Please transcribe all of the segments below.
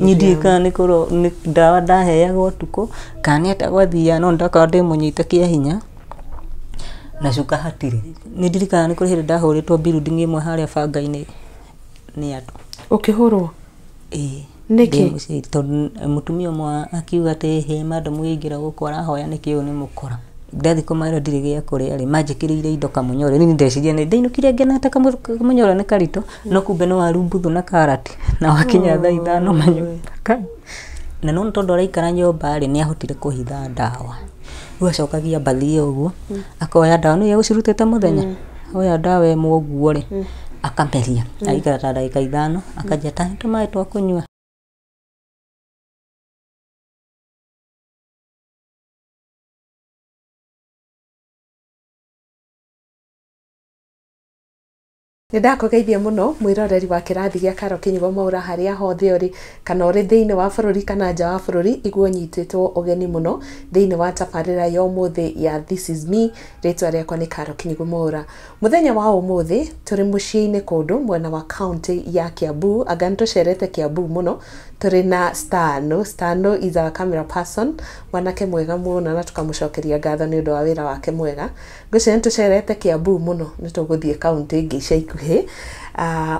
Niĩ ndiũĩ kana nĩ nĩ ndawa ndaheagwo ũtukũ kana nĩ atĩa gwathiaga, no nĩndakoragwo ndĩmũnyite kĩa hinya na cuka hatirĩ. Nĩ ndirikanaga nĩ kũrĩ hĩndĩ ndahũrĩtwo building ĩmwe harĩa banga-inĩ nĩ andũ. Ũkĩhũrwo? Ĩĩ. Nĩkĩ? Ndĩ mũciĩ tondũ mũtumia ũmwe akiuga atĩ hĩ madam yaingĩra gũkũ arahoya nĩkĩ ũyũ nĩ mũkora. Ndathiĩ kũmera ndirĩ gĩa kũrĩa rĩ, manjĩkĩrĩire indo kamũnyore. Niĩ ndeciria ndainũkire ngenete kamũnyore nĩ karitũ, no kumbe nĩ waru mbuthu na karati na wakinya thaa 5 manyua. Na no tondũ araikara nyũmba rĩ, nĩ ahotire kũhitha ndawa. Rĩu acokagia mbathi ĩyo ũguo, akoya ndawa, nĩ egũcirutĩte mũthenya, oya ndawa ĩmwe ũguo rĩ, akameria, agaikara ta ndagĩka 5, akanjia ta he tũmaĩ twa kũnyua. Nĩ ndakũgeithia mũno mwĩroreri wa kĩrathi gĩa Karo Kĩnyugo Mwaura harĩa hothe ũrĩ, kana ũrĩ thĩinĩ wa bũrũri kana nja wa bũrũri, iguo nyitĩtwo ũgeni mũno thĩinĩ wa tabarĩra ya ũmũthĩ ya This is Me. Rĩtwa rĩakwa nĩ Karo Kĩnyugo Mwaura. Mũthenya wa ũmũthĩ tũrĩ mũciĩ-inĩ kũndũ mwena wa county ya Kiambu, anga nĩ tũcerete Kiambu mũno. Tũrĩ na Stano. Stano is our camera person, mwanake mwega mũno, na tũkamũcokeria ngatho nĩ ũndũ wa wĩra wake mwega. Ngwĩciria nĩ tũcerete Kiambu mũno, nĩ tũgũthiĩ kaunti ĩngĩ ica ikuhĩ.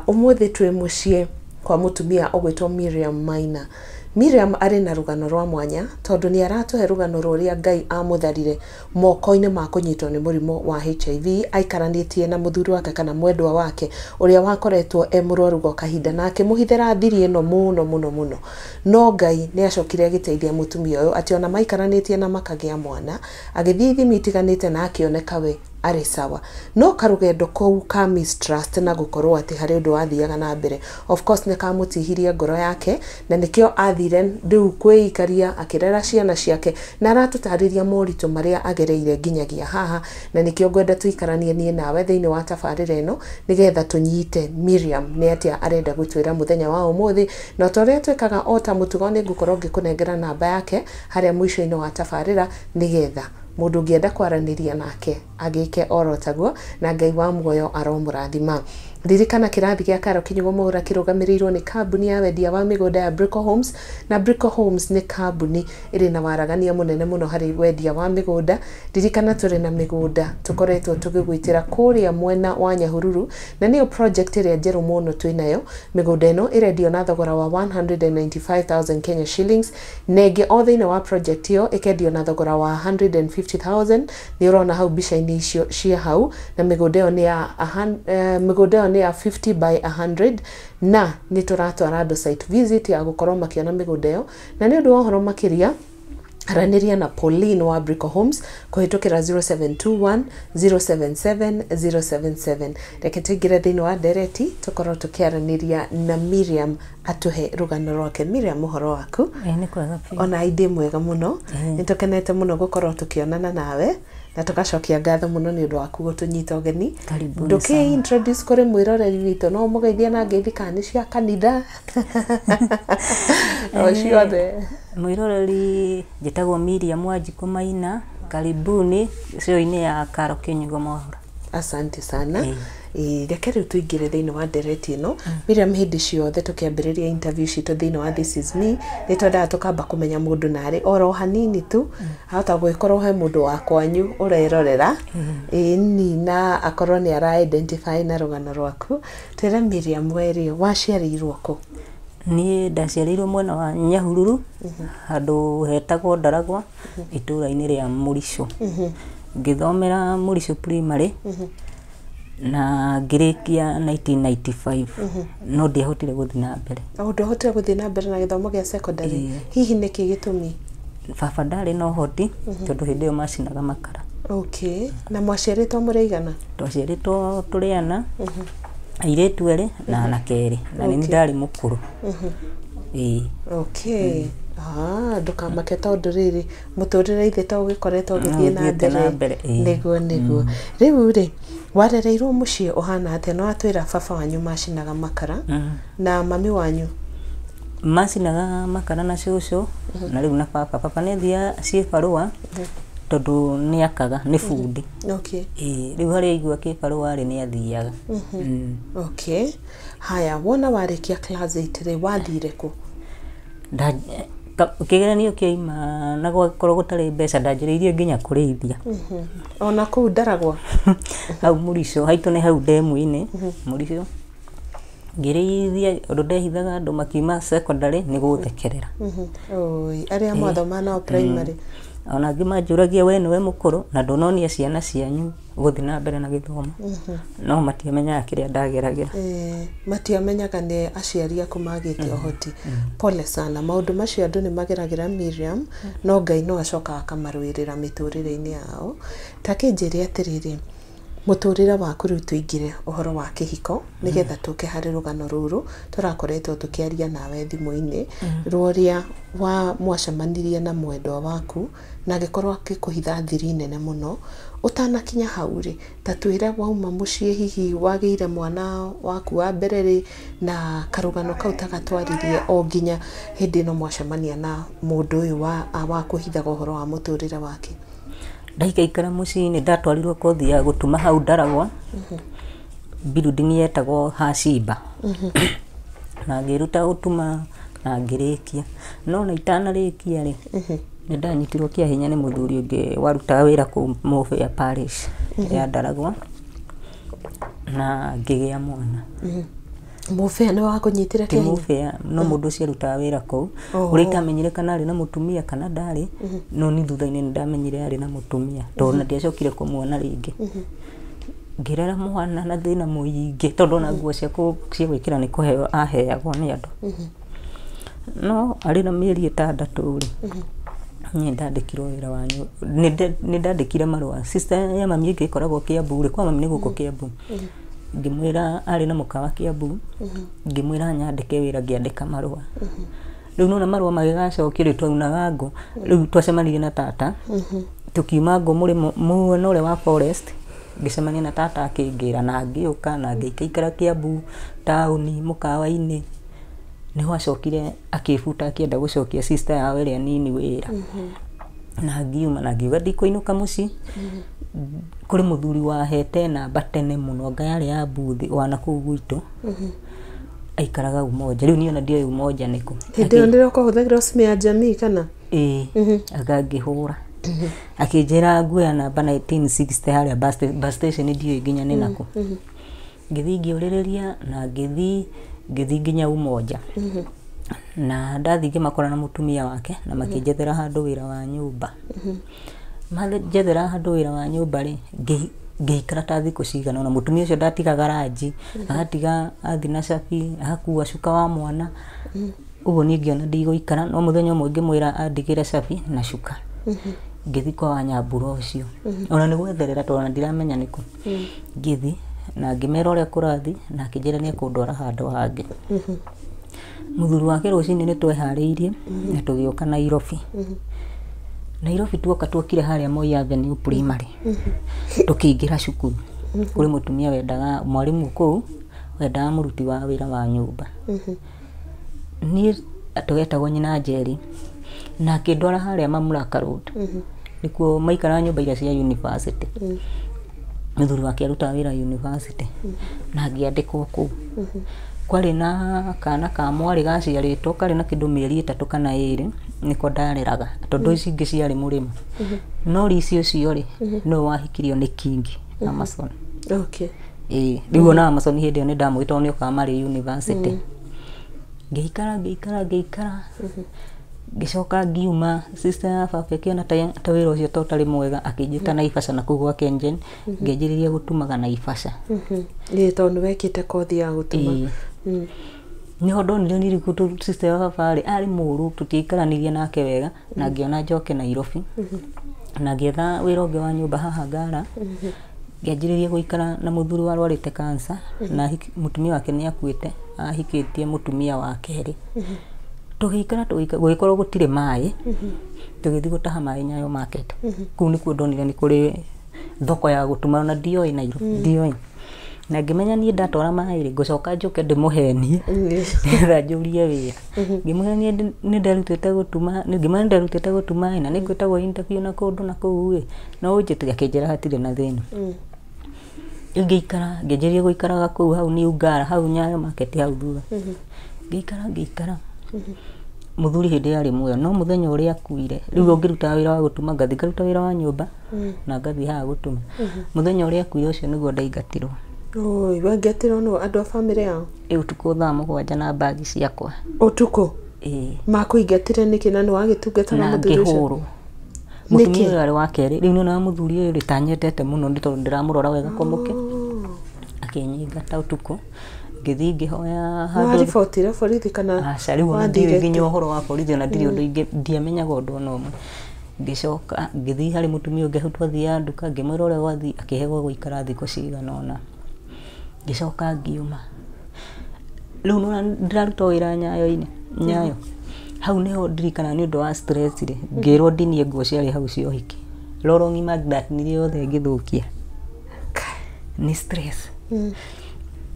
Ũmũthĩ twĩ mũciĩ kwa mũtumia ũgwĩtwo Miriam Maina. Miriam arĩ na rũgano rwa mwanya tondũ nĩ aratũhe rũgano rũrĩa Ngai amũtharire moko-inĩ ma kũnyitwo nĩ mũrimũ wa HIV, aikaranĩtie na mũthuri wake kana mwendwa wake ũrĩa wakoretwo e mũrwaru gwa kahinda na akĩmũhithĩra thiri ĩno mũno mũno mũno. No Ngai nĩ acokire agĩteithia mũtumia ũyũ atĩ ona maikaranĩtie na makagĩa mwana, agĩthiĩ ithimi itiganĩte na akĩoneka we arĩ sawa. No karũgendo kũu ka mistrust na gũkorwo atĩ harĩ ũndũ wathiaga na mbere, of course nĩ kamũtihirie ngoro yake, na nĩkĩo athire rĩu kwĩikaria akĩrera ciana ciake, na aratũtarĩria moritũ marĩa agereire nginyagia haha, na nĩkĩo ngwenda tũikaranie niĩ nawe thĩinĩ wa tabarĩra ĩno nĩgetha tũnyite Miriam nĩ atĩa arenda gũtwĩra mũthenya wa ũmũthĩ. Na ta ũrĩa twĩkaga o ta mũtugo, nĩ ngũkorwo ngĩkũnengera namba yake harĩa mũico-inĩ wa tabarĩra nĩgetha mũndũ ũngĩenda kwaranĩria nake agĩke oro taguo, na Ngai wa muoyo aromũrathima. Ririkana kĩrathi gĩa Karo Kĩnyugo Mwaura kĩrũgamĩrĩirwo nĩ kambuni ya wendia wa mĩgũnda ya Brico Homes, na Brico Homes nĩ kambuni ĩrĩ na waragania mũnene mũno harĩ wendia wa mĩgũnda. Ririkana tũrĩ na mĩgũnda tũkoretwo tũgĩgwĩtĩra kũrĩa mwena wa Nyahururu, na nĩyo project ĩrĩa njerũ mũno twĩnayo. Mĩgũnda ĩno ĩrendio na thogora wa 195,000 Kenya shillings, na ĩngĩ o thĩinĩ wa project ĩyo ĩkendio na thogora wa 150,000. Nĩ ũrona hau mbica-inĩ icio cia hau, na mĩgũnda ĩyo nĩ ya mĩgũnda ĩyo nĩ ya 50 by 100, na nĩ tũratwara andũ site visit ya gũkorwo makĩona mĩgũnda ĩyo. Na nĩ ũndũ wa ũhoro makĩria, aranĩria na Pauline wa Brico Homes kũhĩtũkĩra 0721 077 077. Reke tũingĩre thĩinĩ wa ndereti tũkorwo tũkĩaranĩria na Miriam atũhe rũgano rwake. Miriam, ũhoro waku? Ĩĩ, nĩ kwega biũ. Ona indĩ mwega mũno, nĩ tũkenete mũno gũkorwo tũkĩonana nawe na tũgacokia ngatho mũno nĩ ũndũ waku gũtũnyita ũgeni. Karibuni Ndũkĩ sana. introduce kũrĩ mwĩroreri witũ, no ũmũgeithie na ngeithi kana nĩ cia kanitha o ciothe. Mwĩroreri, njĩtagwo Miriam Wanjikũ Maina, karibuni show-inĩ ya Karo Kĩnyugo Mwaura. Asante sana. Ĩĩ. Ĩĩ, reke rĩu tũingĩre thĩinĩ wa ndereti ĩno. Miriam, hĩndĩ ciothe tũkĩambĩrĩria interview citũ thĩinĩ wa This is Me, nĩ twendaga tũkamba kũmenya mũndũ narĩ oro hanini tu, ahota gũgĩkorwo he mũndũ wa kwanyu ũrerorera, ĩni, na akorwo nĩ ara identify na rũgano rwaku. Twĩre Miriam, we rĩ waciarĩirwo kũ? Niĩ ndaciarĩirwo mwena wa Nyahururu, handũ hetagwo Ndaragwa, itũũra-inĩ rĩa Mũricũ. Ngĩthomera Mũricũ Primary na ngĩrĩkia 1995, no ndiahotire gũthiĩ na mbere. O ndwahotire gũthiĩ na mbere na gĩthomo gĩa secondary? Ĩĩ. Hihi nĩkĩ gĩtũmi? Baba ndarĩ na ũhoti tondũ hĩndĩ ĩyo macinaga makara. Okay, na mwaciarĩtwo mũrĩ aigana? Twaciarĩtwo tũrĩ ana, airĩtu erĩ na anake erĩ, na nĩ ndarĩ mũkũrũ. Ĩĩ. Okay. Ah, ndũkamake tondũ rĩrĩ mũtũrĩre ithe to ũgĩkoretwo ũgĩthiĩ na Ũthiĩte na mbere. mbere, ĩĩ. Nĩguo nĩguo. Rĩu rĩ, warereirwo mũciĩ ũhana atĩa? No atwĩra baba wanyu macinaga makara, na mami wanyu? Macinaga makara na cũcũ na rĩu na baba. Baba nĩ athiaga ciĩbarũa tondũ nĩ akaga, nĩ bundi. Ĩĩ, rĩu harĩa aigua kĩbarũa rĩ, nĩ athiaga. Okay. Haya, wona warĩkia class 8 rĩ, wathire kũ? Kĩgeranio kĩaima na gwakorwo gũtarĩ mbeca ndanjĩrĩirie nginya kũrĩithia. Ona kũu Ndaragwa? Hau Mũrico, haitũ nĩ hau ndemu-inĩ Mũrico. Ngĩrĩithia ũndũ ndehithaga andũ makiuma secondary nĩ gũthekerera. Oi, arĩa mwathoma nao primary. Ona angĩ manjũragia we nĩwe mũkũrũ na ndũnonia ciana cianyu gũthiĩ na mbere na gĩthomo. No matiamenyaga kĩrĩa ndageragĩra. Matiamenyaga nĩ aciari aku magĩte ũhoti. Pole sana, maũndũ macio andũ nĩ mageragĩra Miriam, no Ngai no acokaga akamarũĩrĩra mĩtũrĩre-inĩ yao. Ta kĩnjĩre atĩrĩrĩ, mũtũrĩre waku rĩu tũingĩre ũhoro wa kĩhiko nĩgetha tũke harĩ rũgano rũrũ tũrakoretwo tũkĩaria nawe thimũ-inĩ, rwa ũrĩa wa mwacemanirie na mwendwa waku na agĩkorwo akĩkũhitha thiri nene mũno. Ũtanakinya hau rĩ, ta twĩre wauma mũciĩ hihi wagĩire mwana waku wa mbere rĩ, na karũgano kau ta gatwarithie o nginya hĩndĩ ĩno mwacemania na mũndũ ũyũ wa kũhithaga ũhoro wa mũtũrĩre wake. Ndaikaikara mũciĩ-inĩ ndatwarirwo kothi ya gũtuma hau Ndaragwa, building yetagwo Hacimba. Na ngĩruta gũtuma na ngĩrĩkia. No na itanarĩkia rĩ, nĩ ndanyitirwo kĩa hinya nĩ mũthuri ũngĩ warutaga wĩra kũu Mũbĩa Parish ya Ndaragwa na ngĩgĩa mwana. Mũbĩa nĩ wakũnyitire Ti kĩa hinya? Mũbĩa, no mũndũ ũcio arutaga wĩra kũu. Ũrĩa itamenyire kana arĩ na mũtumia kana ndarĩ, no ni thutha-inĩ nĩ ndamenyire arĩ na mũtumia tondũ na ndiacokire kũmuona rĩngĩ. Ngĩrera mwana na thĩna mũingĩ tondũ ona nguo cia gwĩkĩra nĩ kũheo aheagwo nĩ andũ. No arĩ na mĩeri 6 rĩ, niĩ ndandĩkirwo wĩra wa nĩ ndandĩkire marũa. Sister ya mami ĩngĩ ĩkoragwo Kiambu rĩ, kwa mami nĩ gũkũ Kiambu. Ngĩmwĩra arĩ na mũkawa Kiambu, ngĩmwĩra nyandĩke wĩra, ngĩandĩka marũa. Rĩu nona marũa magĩgacokio rĩ, twaunaga ngũ. Rĩu twacemanirie na tata, tũkiuma ngũ mũrĩmo mwena ũrĩa wa forest, ngĩcemania na tata akĩngĩra na ngĩũka na ngĩikaikara Kiambu taũni mũkawa-inĩ. Nĩho acokire akĩbuta akĩenda gũcokia sister yao ĩrĩa nini wĩra. Na ngiuma na ngiuga ndikũinũka mũciĩ. Kũrĩ mũthuri wahete namba tene mũno, anga yarĩ ya mbuthi wa nakũu gwitũ. Aikaraga Umoja. Rĩu niĩ ona ndioĩ Umoja nĩkũ. Hĩndĩ ĩyo nĩrĩo kwahũthagĩrwo simu ya jamii kana? Ĩĩ, akangĩhũra. Akĩnjĩra nguoya namba 1960 harĩa bus station ndiũĩ nginya nĩ nakũ. Ngĩthiĩ ngĩũrĩrĩria na ngĩthiĩ nginya Umoja. Na ndathiĩ ngĩmakora na mũtumia wake na makĩnjethera handũ wĩra wa nyũmba. Manjethera handũ wĩra wa nyũmba rĩ, ngĩikara ta thikũ cigana ũna. Mũtumia ũcio ndatigaga ranji, agatiga athi na cabi, agakua cuka wa mwana. Ũguo niĩ ngĩona ndigũikara, no mũthenya ũmwe ngĩmwĩra andigĩre cabi na cuka. Ngĩthiĩ kwa Wanyambura ũcio. Ona nĩ gwetherera tondũ ona ndiramenya nĩkũ. Ngĩthiĩ na ngĩmera ũrĩa kũrathiĩ na akĩnjĩra nĩ ekũndwara handũ hangĩ. Mũthuri wake rũcinĩ nĩ tweharĩirie na tũgĩũka Nairobi. Nairobi tuoka tuokire harĩa Moi Avenue Primary. Tũkĩingĩra cukuru. Kũrĩ mũtumia wendaga mwarimũ kũu wendaga mũruti wa wĩra wa nyũmba. Niĩ tũgetagwo nyina Njeri na akĩndwara harĩa Mamlaka Road. Nĩkuo maikaraga nyũmba iria cia university. Mũthuri wake arutaga wĩra university na ngĩandĩkwo kũu. Kwarĩ na kana ka mwarĩ gaciarĩtwo karĩ na kĩndũ mĩeri 3 kana 2 nĩko ndareraga tondũ ici ingĩ ciarĩ mũrĩmo. No Lici ũcio rĩ, nĩwe wahikirio nĩ Kingi Amason. Ĩĩ, rĩu ona Amason hĩndĩ ĩyo nĩ ndamũĩ tondũ nĩokaga marĩ university. Ngĩikara ngĩikara ngĩikara ngĩcoka ngiuma. Sister ya baba ĩkĩona ta wĩra ũcio ta ũtarĩ mwega akĩnjĩta Naivasha na kũu gwa Kengen, ngĩanjĩrĩria gũtumaga Naivasha. Ĩĩ, tondũ nĩwekĩte kothi ya gũtuma. Nĩho ndonire nĩrĩkũ sister ya baba rĩ arĩ mũũru, tũtiaikaranirie nake wega na ngĩona njoke Nairobi. Na ngĩetha wĩra ũngĩ wa nyũmba haha Ngara. Ngĩanjĩrĩria gũikara na mũthuri warwarĩte cancer na mũtumia wake nĩ akuĩte, ahikĩtie mũtumia wa kerĩ. Tũgĩikara gũgĩkorwo gũtirĩ maĩ, tũgĩthiĩ gũtaha maĩ Nyayo Market. Kũu nĩkuo ndonire nĩ kũrĩ thoko ya gũtuma na ndioĩ Nairobi, ndioĩ. Na ngĩmenya niĩ ndatwara maĩ rĩ, ngũcoka njũke ndĩmũhenie nĩgetha njũrie wĩra. Ngĩmũhenia nĩ nderutĩte gũtuma, ngĩmwĩra nĩ nderutĩte gũtuma ĩ, na nĩ ngwĩtagwo interview na kũndũ na kũu ĩ, no ũnjĩtĩre, akĩnjĩra hatirĩ na thĩna. Rĩu ngĩikara, ngĩanjĩrĩria gũikaraga kũu hau New Ngara, hau Nyayo Market hau thutha. Ngĩikara ngĩikara. Mũthuri hĩndĩ yarĩ muoyo, no mũthenya ũrĩa akuire, rĩu ũngĩrutaga wĩra wa gũtuma, ngathiĩ ngaruta wĩra wa nyũmba na ngathiĩ haha gũtuma. Mũthenya ũrĩa akuire ũcio nĩguo ndaingatirwo. Oi, waingatirwo nũ? Andũ a bamĩrĩ yao? Ĩ ũtukũ thaa 7 na mbagi ciakwa. Ũtukũ? Ĩĩ. Makũingatire nĩkĩ na nĩ wagĩtungataga Na mũthuri ũcio? ngĩhũrwo. Mũtumia ũyũ arĩ wa kerĩ, rĩu nĩonaga mũthuri ũyũ rĩ, tanyendete mũno nĩ tondũ ndĩramũrora wega kwa mũke. Akĩnyingata ũtukũ, ngĩthiĩ ngĩhoya handũ. Waribotire borithi kana? Aca, rĩu ona wathire ndiũĩ nginya ũhoro wa borithi, ona ndirĩ ũndũ ingĩ, ndiamenyaga ũndũ ona ũmwe. Ngĩcoka ngĩthiĩ harĩ mũtumia ũngĩ hau twathiaga nduka, ngĩmwĩra ũrĩa gwathiĩ, akĩhe gwa gũikara thikũ cigana ũna. Ngĩcoka ngiuma. Rĩu nĩwona ndĩraruta wĩra Nyayo-inĩ, Nyayo. Hau nĩho ndirikanaga nĩ ũndũ wa stress rĩ, ngĩrwo ndinie nguo ciarĩ hau cia ũhiki. Roro ng'ima ndatinirie yothe ngĩthũkia. Nĩ stress.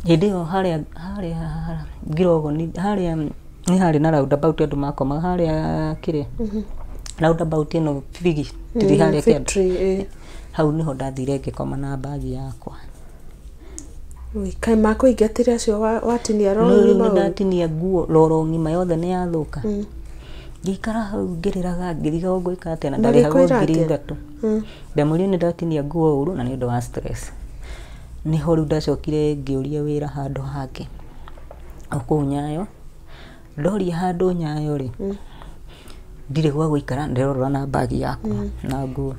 Hĩndĩ ĩyo harĩa harĩa Ngirogoni, harĩa nĩ harĩ na roundabout andũ makomaga harĩa kĩrĩa roundabout ĩno bigi tiri harĩa kĩanda. Victory, ĩ. Hau nĩho ndathire ngĩkoma na mbagi yakwa. Oi, kaĩ makũingatire acio watinia No roro rĩu ng'ima nĩ ũru? ndatinia nguo roro ng'ima yothe nĩ yathũka. Ngĩikara hau ngĩrĩraga, ngĩrigagwo ngwĩka atĩa na ndarĩhagwo Magĩkwĩra ngiri atĩa? ithatũ. Ndamwĩrire nĩ ndatinia nguo ũru na nĩ ũndũ wa stress. Nĩho rĩu ndacokire ngĩũria wĩra handũ hangĩ o kũu Nyayo. Ndoria handũ Nyayo rĩ, ndirĩ gwa gũikara, ndĩrorora na mbagi yakwa na nguo.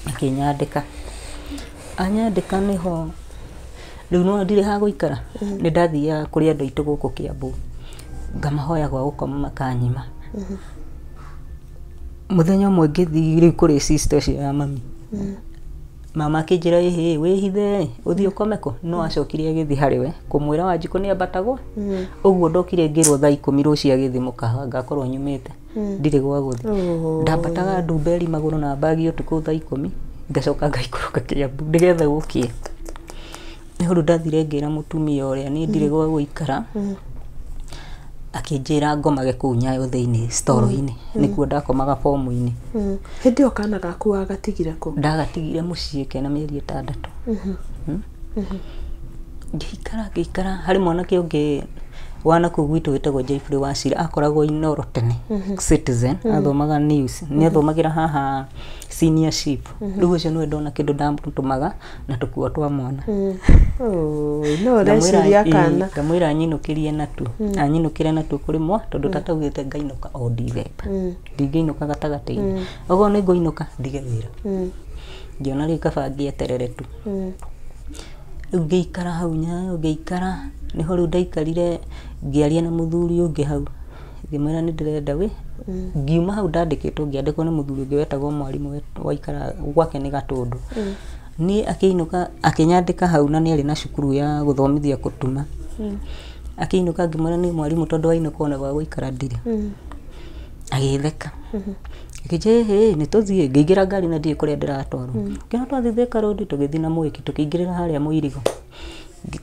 Akĩnyandĩka. Anyandĩka nĩho rĩu nĩwona ndirĩ ha gũikara, nĩ ndathiaga kũrĩ andũ aitũ gũkũ Kiambu, ngamahoya gwa gũkoma makanyima. Mũthenya ũmwe ngĩthiĩ rĩu kũrĩ sister ũcio ya mami. Mama akĩnjĩra ĩhĩ wĩhithe ũthiĩ ũkome kũ, no acokire agĩthiĩ harĩ we kũmwĩra Wanjikũ nĩ ambatagwo. Ũguo ndokire ngĩrwo thaa 10 rũciũ agĩthiĩ mũkahawa ngakorwo nyumĩte, ndirĩ gwa gũthiĩ. Ndambataga ndumberi magũrũ na mbagi ũtukũ thaa 10, ngacoka ngaikũrũka Kiambu nĩgetha gũkĩe. Nĩho rĩu ndathire ngĩra mũtumia ũrĩa niĩ ndirĩ gwa gũikara, akĩnjĩra ngomage kũu Nyayo thĩinĩ storo-inĩ, nĩkuo ndakomaga bomu-inĩ. Hĩndĩ ĩyo kana gaku wagatigire kũ? Ndagatigire mũciĩ kena mĩeri 6. Ngĩikara ngĩikara harĩ mwanake ũngĩ wana kũu gwitũ wĩtagwo Jeffrey Wachira, akoragwo Inoro tene Citizen, athomaga news, nĩ athomagĩra haha senior ship. Rĩu ũcio nĩwe ndona kĩndũ ndamũtũmaga na tũkuo twa mwana. Oi, no ũreciria kana. Ngamwĩra anyinũkĩrie natuo, anyinũkĩre natuo kũrĩ mwa, tondũ tata augĩte ngainũka o Dithemba, ndingĩinũka gatagatĩ-inĩ, okorwo nĩ ngũinũka ndige wĩra. Ngĩona rĩu kaba ngĩeterere tu. Rĩu ngĩikara hau Nyayo, ngĩikara, nĩho rĩu ndaikarire ngĩaria na mũthuri ũngĩ hau, ngĩmwĩra nĩ ndĩrenda wĩ, ngiuma hau ndandĩkĩtwo, ngĩandĩkwo nĩ mũthuri ũngĩ wetagwo mwarimũ, waikaraga gwake nĩ Gatũndũ. Niĩ akĩinũka akĩnyandĩka hau, na nĩ arĩ na cukuru ya gũthomithia gũtuma. Akĩinũka ngĩmwĩra nĩ mwarimũ, tondũ wainũka ona gwa gũikara ndirĩ. Agĩtheka akĩnjĩra ĩhĩ nĩ tũthiĩ. Ngĩingĩra ngari na ndiũĩ kũrĩa ndĩratwarwo. Ngĩona twathiĩ Thika Road, tũgĩthiĩ na mwĩki, tũkĩingĩrĩra harĩa Mũirigo,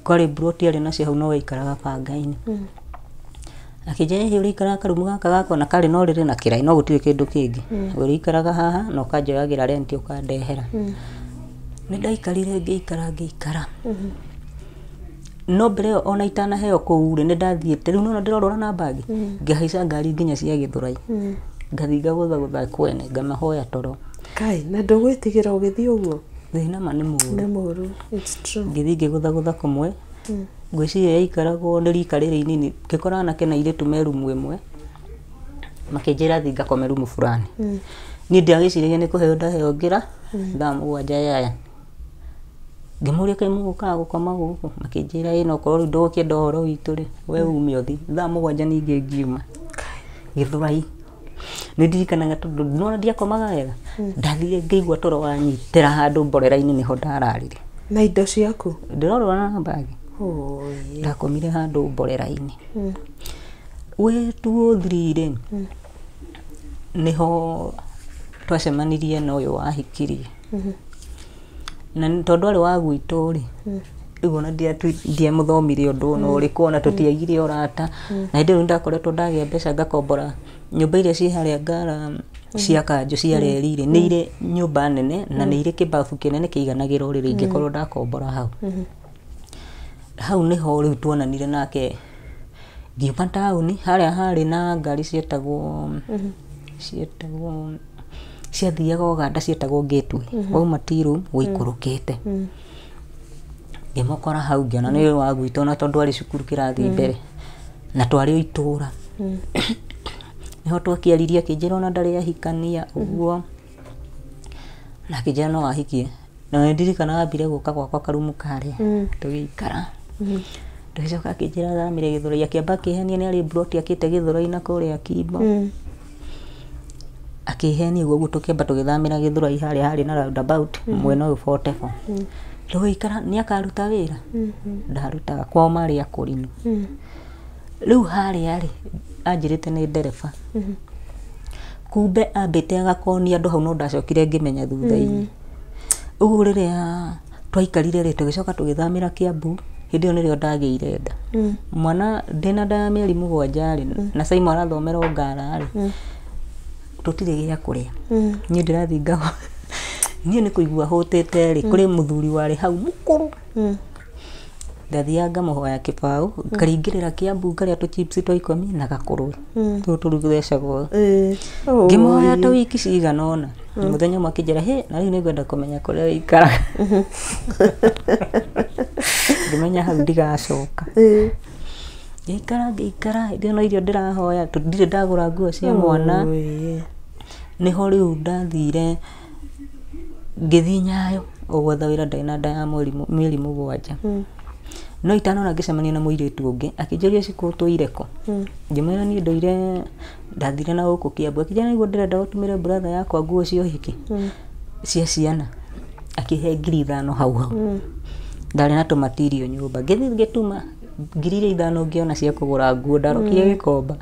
kwarĩ mburoti arĩ nacio hau, no waikaraga banga-inĩ. Akĩnjĩra ĩhĩ ũrĩikaraga karumu gaka gakwa, na karĩ na ũrĩrĩ na kĩraĩ, no gũtirĩ kĩndũ kĩngĩ, ũrĩikaraga haha na ũkanjoyagĩra rent ũkandehera. Nĩ ndaikarire ngĩikara ngĩikara, no mbere ĩyo ona itanaheo kũu rĩ, nĩ ndathiĩte rĩu nĩwona ndĩrorũra na mbagi, ngĩhaica ngari nginya cia Gĩthũrai, ngathiĩ ngagũthagũtha kwene, ngamahoya toro. Kai, na ndũgwĩtigĩra ũgĩthiĩ ũguo? Thĩna ma nĩ mũũru. Nĩ mũũru. It's true. Ngĩthiĩ ngĩgũthagũtha kũmwe, ngwĩciria yaikaragwo nĩ rika rĩrĩ inini, ngĩkora anake na airĩtu me rumu ĩmwe, makĩnjĩra thiĩ ngakome rumu fulani. Niĩ ndiagĩciragia nĩ kũheo ndaheo ngĩra thaa 7 yaya. Ngĩmũria kaĩ mũgũkaga gũkoma gũkũ, makĩnjĩra ĩ, no korwo rĩu ndũgũkĩenda ũhoro witũ rĩ, we ume ũthiĩ. Thaa 7 ningĩ ngiuma Gĩthũrai. Nĩ ndirikanaga tondũ nĩwona ndiakomaga wega, ndathire ngĩigua toro wanyitĩra handũ mborera-inĩ, nĩho ndararire. Na indo ciaku? Ndĩrorũra na mbagi. Oi. Ndakomire handũ mborera-inĩ. Wĩ 203 rĩ, nĩho twacemanirie na ũyũ wahikirie, na tondũ arĩ wa gwitũ rĩ, rĩu ona ndiamũthomire ũndũ ona ũrĩkũ, ona tũtiagire ũrata. Na hĩndĩ ĩyo nĩndakoretwo ndagĩa mbeca, ngakombora nyũmba iria ciĩ harĩa Ngara cia kanjũ cia reri rĩ, nĩ irĩ nyũmba nene na nĩ irĩ kĩbabu kĩnene kĩiganagĩra ũrĩrĩ, ingĩkorwo ndakombora hau. Hau nĩho rĩu tuonanire nake. Ngiuma taũni harĩa harĩ na ngari cietagwo ciathiaga Ũganda cietagwo Gateway. Wauma tea room wĩikũrũkĩte. Ngĩmũkora hau ngĩona nĩ wa gwitũ na tondũ arĩ cukuru kĩrathi mbere na twarĩ o itũra. Nĩho twakĩaririe akĩnjĩra ona ndarĩ ahikania ũguo na akĩnjĩra no ahikie. Na nĩ ndirikanaga ambire gũka gwakwa karumu karĩa tũgĩikara. Tũgĩcoka akĩnjĩra athamĩre Gĩthũrai, akĩamba akĩhenia nĩ arĩ mburoti akĩte Gĩthũrai na kũrĩa Kimbo. Akĩhenia ũguo tũkĩamba tũgĩthamĩra Gĩthũrai harĩa harĩ na roundabout mwena ũyũ 44. Tũgĩikara nĩ akaruta wĩra ndarutaga kwao marĩ akũrinũ. Rĩu harĩa rĩ anjĩrĩte nĩ ndereba. Kumbe ambĩte agakonia andũ hau no ndacokire ngĩmenya thutha-inĩ. Ũguo rĩrĩa twaikarire rĩ tũgĩcoka tũgĩthamĩra Kiambu hĩndĩ ĩyo nĩrĩo ndagĩire nda. Mwana ndĩna nda ya mĩeri 7 rĩ na Saimo arathomera Ngara rĩ tũtirĩ gĩa kũrĩa. Niĩ ndĩrathiĩ ngaho niĩ nĩ kũigua hũtĩte rĩ kũrĩ mũthuri warĩ hau mũkũrũ. Ndathiaga ngamũhoya kĩbaũ ngaringĩrĩra Kiambu ngarĩa tũ chips twa 10 na gakũrũwe tũtũ tũthecagwo. Ngĩmũhoya ta wiki cigana ũna mũthenya ũmwe akĩnjĩra hĩ na rĩu nĩngwenda kũmenya kũrĩa ũikaraga. Ngĩmenya hau ndigacoka. Ngĩikara hĩndĩ ĩyo no irio ndĩrahoya ndirĩ ndagũra nguo cia mwana. Nĩho rĩu ndathire ngĩthiĩ Nyayo gwetha wĩra ndarĩ na nda ya mĩeri 7. No itanona ngĩcemania na mũirĩtu ũngĩ akĩnjũria Shiko ũtũire kũ. Ngĩmwĩra niĩ ndũire ndathire na gũkũ Kiambu. Akĩnjĩra nĩguo ndĩrenda gũtumĩre brother yakwa nguo cia ũhiki cia ciana. Akĩhe 5,000 hau hau. Ndarĩ na tũmatirio nyũmba. Ngĩthiĩ ngĩtuma 5,000 ngĩona cia kũgũra nguo ndarokire Gĩkomba.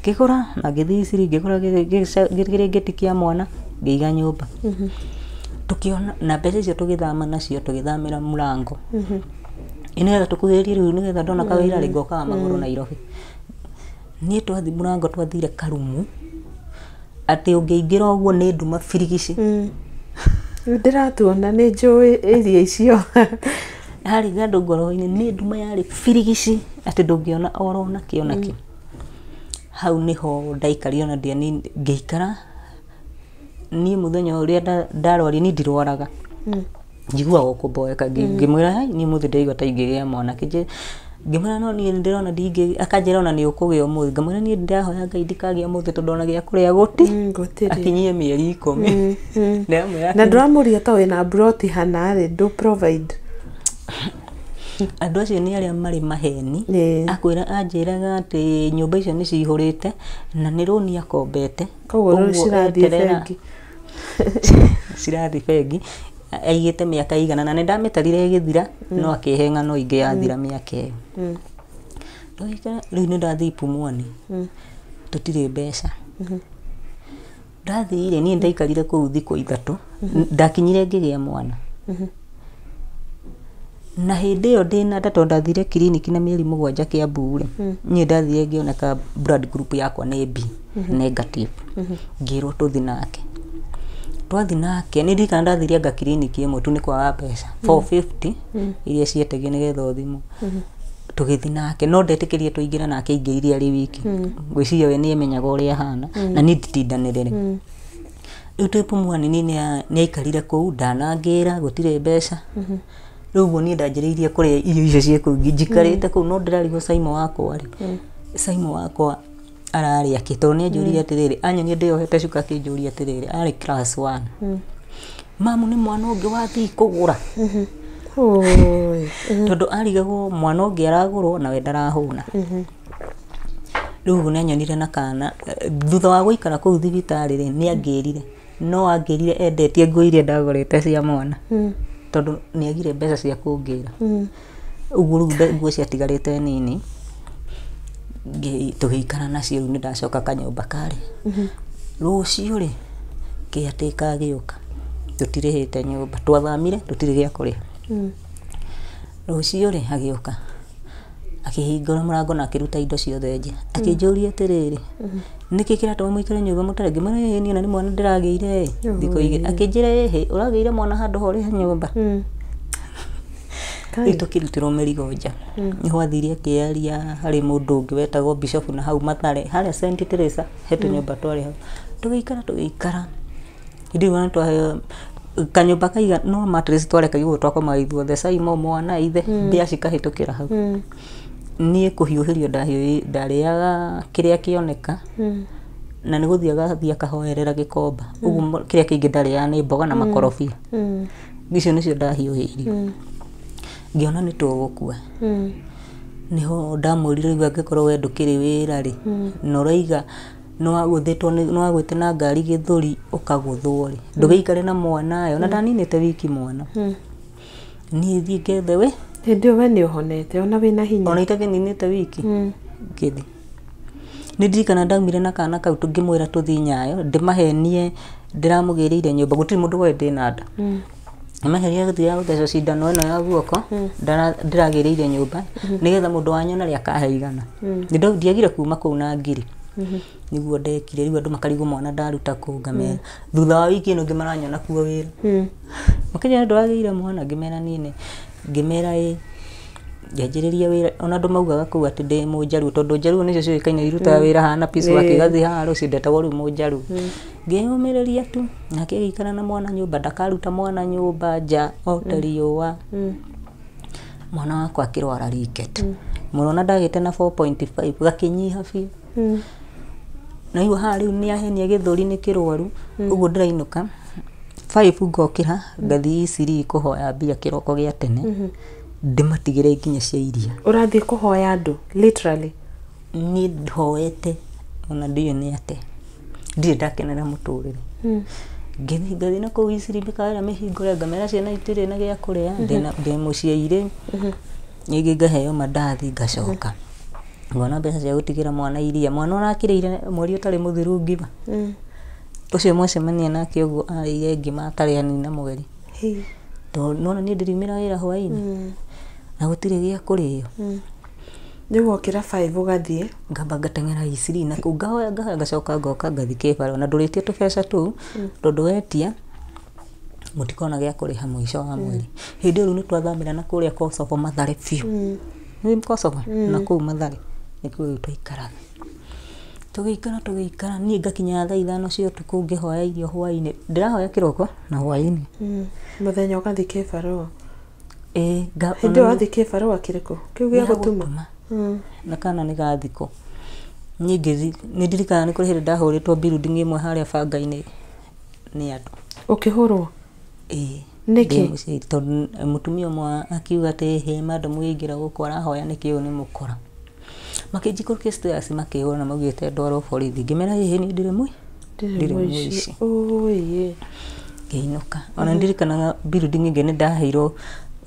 Ngĩgũra na ngĩthiĩ Isiri ngĩgũra kĩrĩngĩti kĩa mwana ngĩiga nyũmba. Tũkĩona na mbeca icio tũgĩthama nacio tũgĩthamĩra Mũrango. Nĩgetha tũkuhĩrĩrie rĩu nĩgetha ndona kawĩra rĩ ngokaga magũrũ Nairobi. Niĩ twathiĩ Mũrango twathire karumu atĩ ũngĩingĩra ũguo nĩ nduma birigici. Ndĩratuona nĩ njũĩ area icio. Harĩ handũ ngoro-inĩ nĩ nduma yarĩ birigici atĩ ndũngĩona oro nakĩ onakĩ. Hau nĩho ndaikarire ona ngĩikara niĩ mũthenya ũrĩa ndarwarire niĩ ndirwaraga. Njiguaga o kũmboeka ngĩmwĩra hai niĩ mũthĩ ndĩraigua ta ingĩgĩa mwana. Ngĩmwĩra no niĩ ndĩrona akanjĩra ona nĩ ũkũgĩa ũmũthĩ. Ngamwĩra niĩ ndĩrahoya Ngai ndikagĩa ũmũthĩ tondũ ona gĩa kũrĩa gũtirĩ. Akinyie mĩeri 10. Ndĩramwĩra Na ndũramũria ta wĩna mburoti hana rĩ ndũ provide. Andũ acio nĩ arĩa marĩ maheni. Akwĩra anjĩraga atĩ nyũmba icio nĩ cihũrĩte na nĩ rũni akombete. Koguo rĩu cirathiĩ bengi. Cirathiĩ bengi. Aigĩte mĩaka igana na nĩ ndamĩtarire ĩgĩthira no akĩhe ng'ano ingĩ yathira mĩaka ĩyo. Rĩu nĩ ndathiĩ Pumwani tũtirĩ mbeca. Ndathire niĩ ndaikarire kũu thikũ 3 ndakinyire ngĩgĩa mwana. Na hĩndĩ ĩyo ndĩna nda tondũ ndathire kiriniki na mĩeri 7 Kiambu rĩ niĩ ndathire ngĩoneka blood group yakwa nĩ B negative. Ngĩrwo tũthiĩ nake. Twathiĩ nake nĩ ndirikana ndathire anga kiriniki ĩmwe tu nĩ kwaga mbeca 450 iria cietagio nĩgetha ũthimwo. Tũgĩthiĩ nake no ndetĩkĩrie tũingĩre nake aingĩrire arĩ wiki. Ngwĩciria we nĩ amenyaga ũrĩa ahana na niĩ nditindanĩrĩre. Rĩu twĩ Pumwani niĩ nĩ aikarire kũu ndanangĩra gũtirĩ mbeca. Rĩu ũguo niĩ ndanjĩrĩirie kũrĩa irio icio ciĩ kũu njikarĩte kũu no ndĩrarigwo Saimo wakwa rĩ Saimo wakwa ararĩa kĩ tondũ nĩ anjũririe atĩrĩrĩ anyonia ndĩyohete cuka akĩnjũria atĩrĩrĩ arĩ class 1. Mamu nĩ mwana ũngĩ wathiĩ kũgũra. Tondũ arigagwo mwana ũngĩ aragũrwo nawe ndarahũna. Rĩu ũguo nĩ anyonire na kana thutha wa gũikara kũu thibitarĩ rĩ nĩ angĩrire no angĩrire endetie nguo iria ndagũrĩte cia mwana. Tondũ nĩ agire mbeca cia kũngĩra. Ũguo rĩu nguo ciatigarĩte nini tũgĩikara nacio rĩu nĩ ndacoka kanyũmba karĩ. Rũciũ rĩ caretaker agĩũka tũtirĩhĩte nyũmba twathamire tũtirĩ gĩa kũrĩha. Rũciũ rĩ agĩũka akĩhingũra mũrango na akĩruta indo ciothe nja. Akĩnjũria atĩrĩrĩ nĩkĩ kĩratũma mũikare nyũmba mũtarĩ ngĩmwĩra ĩĩ niĩ ona nĩ mwana ndĩragĩire thikũ 2. Akĩnjĩra ĩhĩ ũragĩire mwana handũ ha ũrĩhe nyũmba. Rĩu tũkĩrutĩrwo mĩrigo nja. Nĩho athire akĩaria harĩ mũndũ ũngĩ wetagwo Bishop na hau Mathare harĩa St Teresa he tũnyũmba twarĩ hau. Tũgĩikara tũgĩikara, hĩndĩ ĩyo twaheo kanyũmba kaiga no mattress twarekagia ũguo twakomaga ithuothe, Simon mwana ithe mbĩa cikahĩtũkĩra hau. Niĩ kũhiũhĩrio ndarĩaga kĩrĩa kĩoneka na nĩ gũthiĩ agathiĩ akahoerera gĩkomba. Ũguo kĩrĩa kĩingĩ ndarĩaga nĩ mboga na makorobia. Icio nĩcio ndahiũhĩirio. Ngĩona nĩ tũgũkua. Nĩho ndamwĩrire rĩu angĩkorwo we ndũkĩrĩ wĩra rĩ, na ũraiga nĩwagũĩte na ngari gĩthũri ũkagũthwo rĩ, ndũgĩikare na mwana ĩ, ona ndaninĩte wiki mwana. Niĩ thiĩ ngethe we. Hĩndĩ ĩyo we nĩ ũhonete ona wĩna hinya. Ona itakĩninĩte wiki. Ngĩthiĩ. Nĩ ndirikana ndaumire na kana kau ngĩmwĩra tũthiĩ Nyayo, ndĩmahenie ndĩramũgĩrĩire nyũmba, gũtirĩ mũndũ woĩ ndĩna nda. Ndĩmahenie gũthiaga gũthecwo cindano ĩno ya guoko, ndĩragĩrĩire nyũmba, nĩgetha mũndũ wanyona rĩ akahe igana. Ndiagire kuma kũu na ngiri. Nĩguo ndekire, rĩu andũ makarigwo mwana ndaruta kũ, ngamera. Thutha wa wiki ĩno ĩngĩ maranyona kuo wĩra. Makĩnjĩra ndũragĩire mwana, ngĩmera niĩ nĩ, ngĩmera ĩ, ngĩanjĩrĩria wĩra. Ona andũ maugaga kũu atĩ ndĩ mũnjaruo, tondũ njaruo nĩcio ciũĩkaine irutaga wĩra haha na piece work ĩgathiĩ haha rũciũ, ndetagwo rĩu mũnjaruo. Ngĩyũmĩrĩria tu, nake agĩikara na mwana nyũmba, ndakaruta mwana nyũmba nja ote riũa. Mwana wakwa akĩrwara ricket. Mũrona ndagĩte na 4.5, gakĩnyiha biũ. Na rĩu haha rĩu nĩ ahenia gĩthũri nĩ kĩrwaru, ũguo ndĩrainũka 5 ngokĩra ngathiĩ Isiri kũhoya mbia kĩroko gĩa tene, ndĩmatigĩre nginya cia iria. Ũrathiĩ kũhoya andũ literally? Niĩ hoete ona ndiũĩ nĩ atĩa, ndirĩ ndakenera mũtũrĩre. Ngĩthiĩ ngathiĩ na kũu Isiri mĩkawa ĩrĩa mĩhingũre, ngamera ciana itirĩ na gĩa kũrĩa, ndĩ mũciĩ rĩngĩ ngaheo mandathi ngacoka. Ngona mbeca cia gũtigĩra mwana iria, mwana ũrakĩrĩire mweri ũtarĩ mũthiru ngima. Ũcio mwacemania nake ũguo arĩire ngima atarĩ anina mweri. Tondũ nĩwona niĩ ndĩriumĩra wĩra hwaĩ-inĩ na gũtirĩ gĩa kũrĩo. Rĩu wokĩra 5 ũgathiĩ? Ngamba ngateng'era Isiri na kũu ngahoya ngahoya ngacoka ngoka ngathiĩ kĩbaro na ndũrĩtie tũbeca tũu tondũ wetia mũtikona gĩa kũrĩha mũico wa mweri. Hĩndĩ ĩyo rĩu nĩtwathamĩra na kũrĩa Kosovo Mathare biũ. Nĩ Kosovo na kũu Mathare nĩkuo rĩu twaikaraga. Tũgĩikara tũgĩikara niĩ ngakinya thaa 5 cia ũtukũ ngĩhoya irio hwaĩ-inĩ. Ndĩrahoya kĩroko na hwaĩ-inĩ. Mũthenya ũgathiĩ kĩbarũa? Ĩĩ. Hĩndĩ ĩyo wathiĩ kĩbarũa kĩrĩkũ? Kĩu gĩa gũtuma? Na kana nĩ ga thikũ. Niĩ ngĩthiĩ, nĩ ndirikanaga nĩ kũrĩ hĩndĩ ndahũrĩtwo building ĩmwe harĩa banga-inĩ nĩ andũ. Ũkĩhũrwo? Ĩĩ. Nĩkĩ? Tondũ mũtumia ũmwe akiuga atĩ hĩ madam ũingĩra gũkũ arahoya nĩkĩ ũyũ nĩ mũkora. Makĩnjikũrũkia stairs makĩhũra na maugĩte ndwarwo borithi. Ngĩmera ĩhĩ niĩ ndirĩ mũici. Ngĩinũka. Ona ndirikanaga building ĩngĩ nĩ ndaheirwo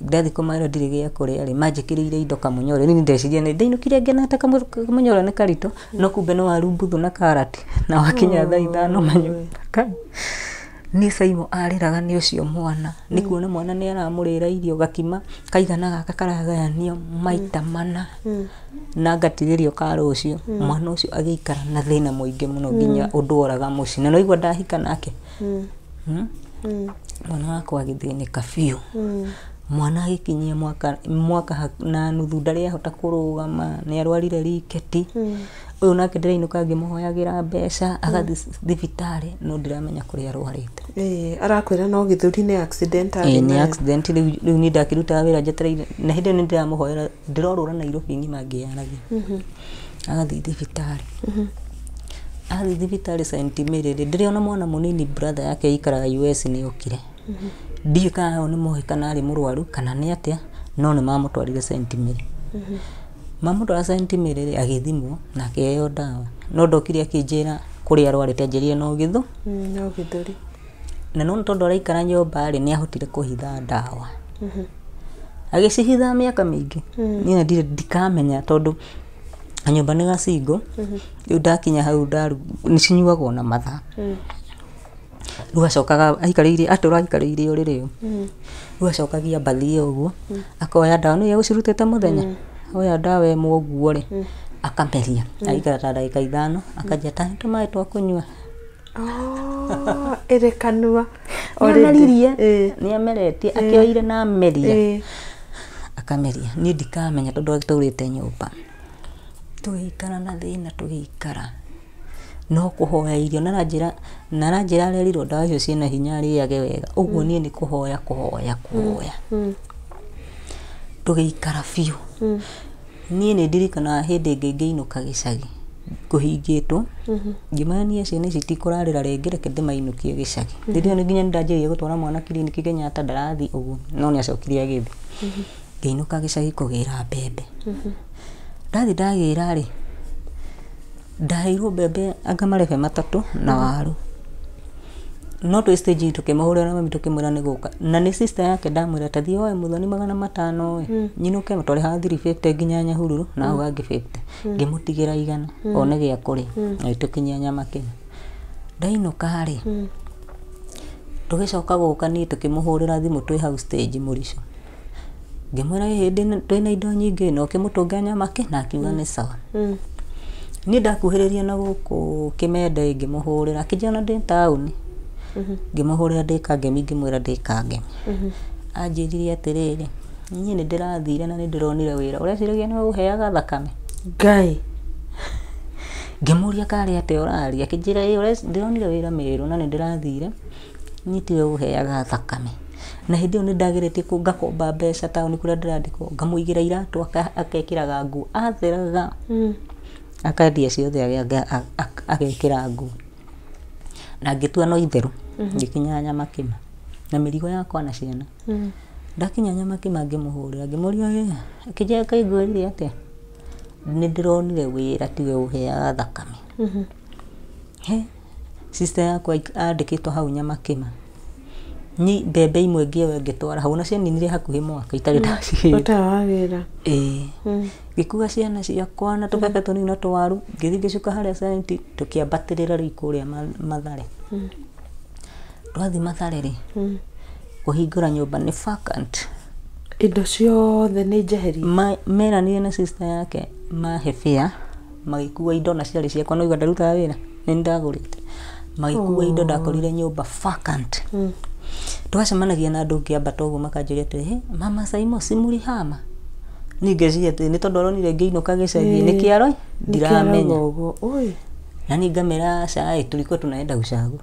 ndathiĩ kũmarĩa ndirĩ gĩa kũrĩa rĩ, manjĩkĩrĩire indo kamũnyore. Niĩ ndeciria nĩ ndainũkire ngenete kamũnyore nĩ karitũ, no kumbe nĩ waru mbuthu na karati na wakinya thaa 5 manyũmba. Niĩ Simon arĩraga nĩ ũcio mwana, nĩ kuona mwana nĩ aramũrĩra irio gakima kaigana gaka karagayanio maita mana na ngatigĩrio ka rũciũ. Mwana ũcio agĩikara na thĩna mũingĩ mũno nginya ũndũ oraga mũciĩ. Na noigua ndahika nake. Mwana wakwa agĩthĩnĩka biũ. Mwana agĩkinyia mwaka na nuthu ndarĩ ahota kũrũgama, nĩ arwarire riketi. Ũyũ nake ndĩrainũka ngĩmũhoyagĩra mbeca, agathiĩ thibitarĩ no ndiramenya kũrĩa arwarĩte. Arakwĩra no gĩthũri nĩ accident arĩ Ĩĩ, nĩ nayo. accident. Rĩu niĩ ndakĩrutaga wĩra njetereire, na hĩndĩ ĩyo nĩ ndĩramũhoera, ndĩrorũra Nairobi ng'ima ngĩaragia. Agathiĩ thibitarĩ. Athiĩ thibitarĩ St Mary rĩ, ndĩrĩona mwana mũnini brother yake aikaraga US nĩ okire. Ndiũĩ kana hau nĩ moĩ kana arĩ mũrwaru kana nĩ atĩa, no nĩ mamũtwarire St Mary. Mamũtwara St Mary rĩ, agĩthimwo na akĩheo ndawa. No ndokire akĩnjĩra kũrĩa arwarĩte, anjĩrire no gĩthũ. No gĩthũri. Na no tondũ araikara nyũmba rĩ, nĩ ahotire kũhitha ndawa. Agĩcihitha mĩaka mĩingĩ. Niĩ ndirĩ ndikamenya tondũ nyũmba nĩ gacingo. Rĩu ndakinya hau ndaru nĩ cinyuagwo na mathaa. Rĩu acokaga aikarĩire atũra aikarĩire ũrĩrĩ ũyũ. Rĩu acokagia mbathi ĩyo ũguo, akoya ndawa nĩ egũcirutĩte mũthenya. Oya ndawa ĩmwe ũguo rĩ, akameria. Agaikara ta ndagĩka 5, akanjia ta tũmaĩ twa kũnyua. Ĩrĩ kanua. Nĩ amerie, nĩ ameretie, akĩoire na ameria. Akamĩrĩa niĩ ndikamenya tondũ atũrĩte nyũmba. Tũgĩikara na thĩna, tũgĩikara no kũhoya irio, na aranjĩra arerirwo ndawa icio ciĩna hinya arĩage wega, ũguo niĩ nĩ kũhoya kũhoya kũhoya. Tũgĩikara biũ. Niĩ nĩ ndirikanaga hĩndĩ ĩngĩ ngĩinũka gĩcagi kũhingĩtwo, ngĩmera niĩ ciana ici itikũrarĩra rĩngĩ, reke ndĩmainũkie gĩcagi. Hĩndĩ ĩyo nginya nĩndanjĩrĩirie gũtwara mwana kiriniki Kenyatta, ndarathiĩ ũguo, no nĩacokire agĩthiĩ. Ngĩinũka gĩcagi kũgĩra mbembe. Ndathiĩ ndagĩra rĩ, ndaheirwo mbembe anga marebe 3 na waru. No twĩ stage tũkĩmũhũrĩra na mami tũkĩmwĩra nĩ gũka. Na nĩ sister yake ndamwĩra ta thiĩ woe mũthoni 500 ĩ, nyinũke twarĩhaga 350 nginya Nyahururu na hau hangĩ 50. Ngĩmũtigĩra 100 one gĩa kũrĩa, na tũkinyia Nyamakĩnya. Ndainũka rĩ, tũgĩcoka gũka niĩ tũkĩmũhũrĩra thimũ twĩ hau stage mũrico. Ngĩmwĩra hĩndĩ twĩna indo nyingĩ na ũkĩmũtũnga Nyamakĩ, na akiuga nĩ sawa. Niĩ ndakuhĩrĩria na gũkũ Kĩmende ngĩmũhũrĩra, akĩnjĩra ona ndĩ taũni. Ngĩmũhũrĩra ndĩ Kangemi, ngĩmwĩra ndĩ Kangemi. Anjĩrire atĩrĩrĩ, niĩ nĩ ndĩrathire na nĩ ndĩronire wĩra, ũreciragia nĩwe ũheaga thakame? Ngai. Ngĩmũria karĩ atĩa ũraria, akĩnjĩra ĩ ndĩronire wĩra Meru na nĩ ndĩrathire, niĩ tiwe ũheaga thakame. Na hĩndĩ ĩyo nĩ ndageretie ngakomba mbeca taũni kũrĩa ndĩrandĩkwo, ngamũigĩra iratũ akekĩraga nguo, atheraga akendia ciothe agekĩra nguo. Na ngĩtua no itherũ, ngĩkinya Nyamakĩma na mĩrigo yakwa na ciana. Ndakinya Nyamakĩma ngĩmũhũrĩra, ngĩmũria ĩ, akĩnjĩra kaĩ ngwĩrire atĩa, nĩ ndĩronire wĩra tiwe ũheaga thakame. He, sister yakwa andĩkĩtwo hau Nyamakĩma. Ni mbembe imwe ngĩoya ngĩtwara hau, na cianinire hakuhĩ mwaka itarĩ ndacigĩra. Ũtarĩ wagĩra. Ĩĩ. Ngĩkua ciana ciakwa na tũbebe tũnini na tũwaru, ngĩthiĩ ngĩcuka harĩa centi, tũkĩambatĩrĩra rĩu kũrĩa Mathare. Twathiĩ Mathare rĩ, kũhingũra nyũmba nĩ vacant. Indo ciothe nĩ njeherie. Meranire na sister yake mahe fare, magĩkua indo na ciarĩ ciakwa, no igua ndarutaga wĩra, nĩ ndagũrĩte. Magĩkua indo, ndakorire nyũmba vacant. Twacemanagia na andũ ngĩambata ũguo makanjũria atĩrĩ, "He, mama Saimo si mũrihama?" Niĩ ngeciria atĩ nĩ tondũ aronire ngĩinũka gĩcagi, nĩ kĩaro ndiramenya. Na niĩ ngamera aca ĩ, tulikuwa tunaenda ushago.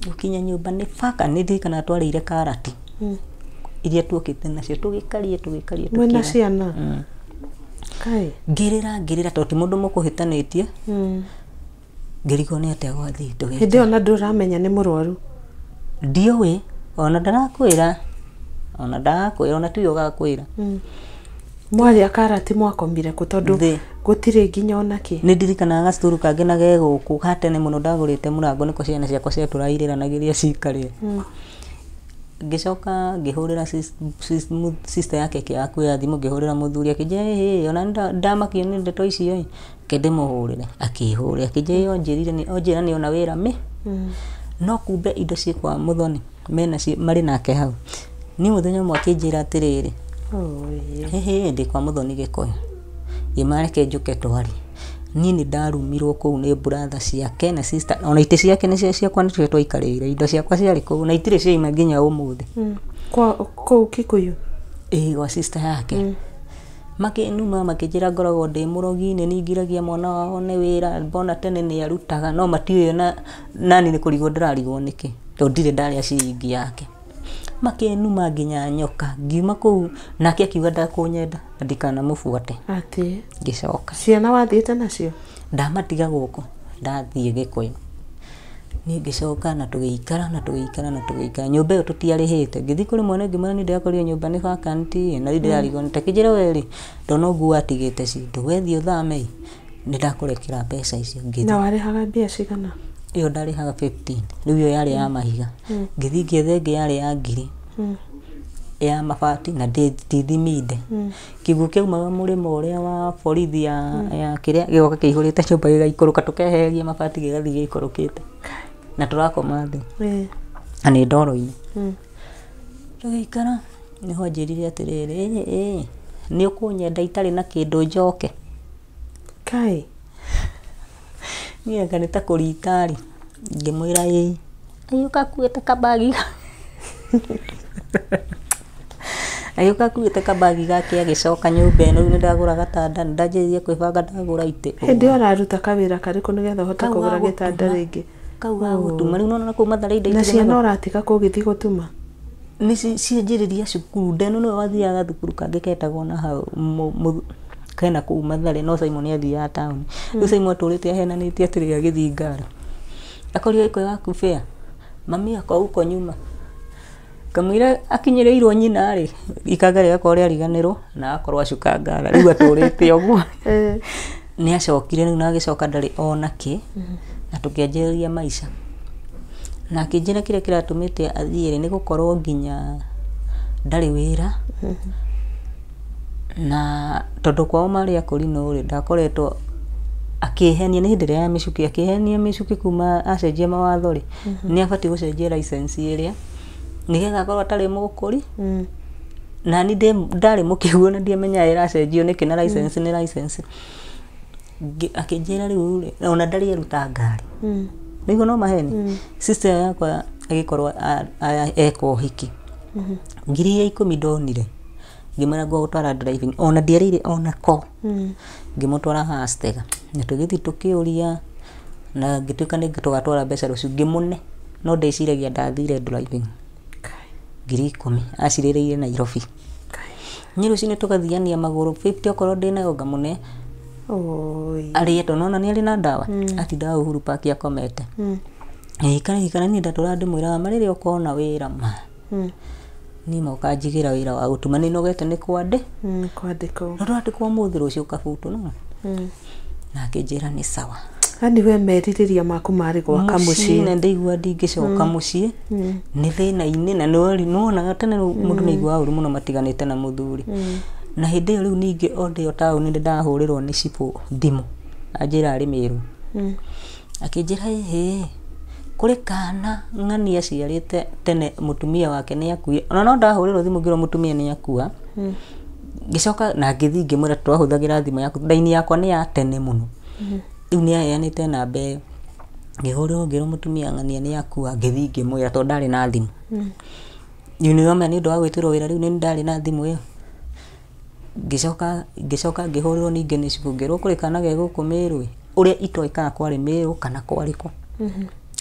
Gũkinya nyũmba nĩ vacant, nĩ ndirikanaga twarĩire karati iria tuokĩte nacio, tũgĩkaria tũgĩkaria Mwĩna ciana? Kai. Ngĩrĩra ngĩrĩra tondũ ti mũndũ mũkũhĩtanĩtie. Ngĩrigwo nĩ atĩa gwathiĩ. Hĩndĩ ĩyo na ndũramenya nĩ mũrwaru? Ndiũĩ, ona ndarakwĩra, ona ndarakwĩra, ona tiwe ũgakwĩra. Mwarĩa karati mwakomire kũ tondũ Thĩ. gũtirĩ nginya ona kĩ? Nĩ ndirikanaga gacukuru kangĩ na ge gũkũ ga tene mũno ndagũrĩte mũrango, nĩko ciana ciakwa ciatũraga irĩranagĩria cikarĩe. Ngĩcoka ngĩhũrĩra sister yake ĩkĩaga kuoya thimũ, ngĩhũrĩra mũthuri akĩnjĩra ĩhĩ, ona ndamakio nĩ ndeto icio ĩ, reke ndĩmũhũrĩre. Akĩhũrĩra akĩnjĩra onjĩrire onjĩra nĩ ona wĩra mĩ. No kumbe indo ciĩ kwa mũthoni mena marĩ nake hau. Niĩ mũthenya ũmwe akĩnjĩra atĩrĩrĩ, hĩhĩ ndĩ kwa mũthoni Gĩkũyũ, ngĩmara reke njũke twarie. Niĩ nĩ ndarumirwo kũu nĩ brother ciake na sister, ona itĩ ciake nĩcio ciakwa nĩcio twaikarĩire, indo ciakwa ciarĩ kũu na itirĩ ciaima nginya ũmũthĩ. Kwa kũu Kikuyu? Ĩĩ, gwa sister yake. Makĩnuma makĩnjĩra ngoragwo ndĩ mũrogi, nĩ ningiragia mwana wao nĩ wĩra, mbona tene nĩ arutaga, no matiũĩ ona nani nĩ kũrigwo ndĩrarigwo nĩkĩ, tondũ ndirĩ ndarĩa ciringi yake. Makĩnuma nginya nyoka, ngiuma kũu nake akiuga ndakũnyenda na ndikanamũbuate. Atĩ? Ngĩcoka. Ciana wathiĩte nacio? Ndamatiga gũkũ, ndathiĩ Gĩkũyũ. Niĩ ngĩcoka na tũgĩikara na tũgĩikara na tũgĩikara. Nyũmba ĩyo tũtiarĩhĩte. Ngĩthiĩ kũrĩ mwene ngĩmwĩra niĩ ndĩrakorire nyũmba nĩ vacant ĩ, na rĩu ndĩrarigwo nĩ ta kĩnjĩra we rĩ, ndona ũguo watigĩte cindo, we thiĩ ũthame ĩ, nĩ ndakũrekera mbeca icio. Ngĩthiĩ. Na warĩhaga mbia cigana? Ĩyo ndarĩhaga 15. Rĩu ĩyo yarĩ ya mahiga. Ngĩthiĩ ngĩetha ĩngĩ yarĩ ya 1000 ya mabati na ti thiminde. Kĩguũ kĩaumaga mũrĩmo ũrĩa wa borithi ya kĩrĩa gĩgoka kĩihũrĩte nyũmba gĩgaikũrũka, tũkeheria mabati gĩgathiĩ gĩikũrũkĩte. Na tũrakoma thĩ. Na nĩ ndoro-inĩ. Tũgĩikara, nĩho anjĩrire atĩrĩrĩ, ĩ nĩ ũkũnyenda itarĩ na kĩndũ njoke. Kai. Niĩ anga nĩ ta kũrita rĩ, ngĩmwĩra ĩĩ. Agĩũka akuĩte kabagi. Agĩũka akuĩte kabagi gake agĩcoka nyũmba ĩno. Rĩu nĩndagũra gatanda, nĩndanjĩrĩria kwĩbanga ndagũra itĩ. Hĩndĩ ĩyo ũraruta kawĩra karĩkũ nĩgetha ũhote Kau kũgũra ga gĩtanda gũtuma. rĩngĩ? Kau ga gũtuma. Rĩu nĩwona kũu Mathare indo Na itirĩ ciana na ũratiga kũ ũgĩthiĩ gũtuma? Nĩ cianjĩrĩria cukuru. Ndeno nĩwe wathiaga thukuru kangĩ ketagwo na hau kena kũu Mathare, no Simon athiaga taũni. Rĩu Simon atũrĩte ahenanĩtie atĩrĩrĩ agĩthiĩ ngara. Akorio ĩko waku fare, mami ako huko nyuma. Kamũira akinyĩrĩirwo nyina rĩ, ikanga rĩgakorwo rĩariganĩrwo na agakorwo acuka ngara. Rĩu atũrĩte ũguo. Nĩ acokire rĩu na agĩcoka ndarĩ ona kĩ, na tũkĩanjĩrĩria maica. Na akĩnjĩra kĩrĩa kĩratũmĩte athiĩ rĩ, nĩ gũkorwo nginya ndarĩ wĩra. Na tondũ kwao marĩ akũrinũ rĩ, ndakoretwo akĩhenia nĩ hĩndĩ ĩrĩa ya mĩcuki, akĩhenia mĩcuki kuma acenjia mawatho rĩ, nĩ abatiĩ gũcenjia license ĩrĩa nĩgetha akorwo atarĩ mũkũri. Na ni ndarĩ mũkĩgu na ndiamenyaga ĩracenjio nĩkĩ na license nĩ license. Akĩnjĩra rĩu rĩ, ona ndarĩ eruta ngari. Nĩguo no maheni. Sister yakwa agĩkorwo eka ũhiki. 10,000 ndonire. Ngĩmwĩra ngũgũtwara driving. Ona ndierĩire ona ko. Ngĩmũtwara Hastega. Na tũgĩthiĩ tũkĩũria na ngĩtuĩka nĩ tũgatwara mbeca rũciũ ngĩmũne. No ndeciragia ndathire driving. 10,000 acirĩrĩire Nairobi. Niĩ rũcinĩ tũgathiania magũrũ 50 okorwo ndĩnayo ngamũne. Arĩe tondũ nĩwona nĩ arĩ na ndawa. Atindaga Uhuru Park akomete. Gĩikara niĩ ndatũraga ndĩmwĩraga ma rĩrĩa ũkona wĩra ma. Niĩ ma ũkanjigĩra wĩra wa gũtuma nĩ nogete nĩ kwandĩ. Kwandĩkwo. No ndwandĩkwo ũmũthĩ rũciũ ũkabutwo no. Na akĩnjĩra nĩ sawa. Yaani we merirĩria maku marĩ gwaka mũciĩ. Na ndaigua ndingĩcoka mũciĩ. Nĩ thĩna-inĩ na nĩwonaga tene mũndũ nĩ aiguaga ũru mũno matiganĩte na mũthuri. Na hĩndĩ ĩyo rĩu ningĩ o ndĩ o taũni nĩ ndahũrĩrwo nĩ cibũ thimũ. Anjĩra arĩ Mĩrũ. Akĩnjĩra ĩhĩ, kũrĩ kana ng'ani aciarĩte tene mũtumia wake nĩ akuire. Ona no ndahũrĩrwo thimũ ngĩrwo mũtumia nĩ akua. Ngĩcoka na ngĩthiĩ ngĩmwĩra twahũthagĩra thimũ yaku. Raini yakwa nĩ ya tene mũno. Rĩu nĩ aheanĩte namba ĩyo. Ngĩhũrĩrwo ngĩrwo mũtumia ng'ania nĩ akua, ngĩthiĩ ngĩmwĩra tondũ ndarĩ na thimũ. Rĩu nĩ ũramenya nĩ ũndũ wa gwĩtĩrwo wĩra rĩu nĩ ndarĩ na thimũ ĩyo. Ngĩcoka ngĩhũrĩrwo ningĩ nĩ cibũ ngĩrwo kũrĩ kana ge gũkũ Mĩrũ ĩ, ũrĩa itoĩ kana kwarĩ Mĩrũ kana kwarĩ kũ.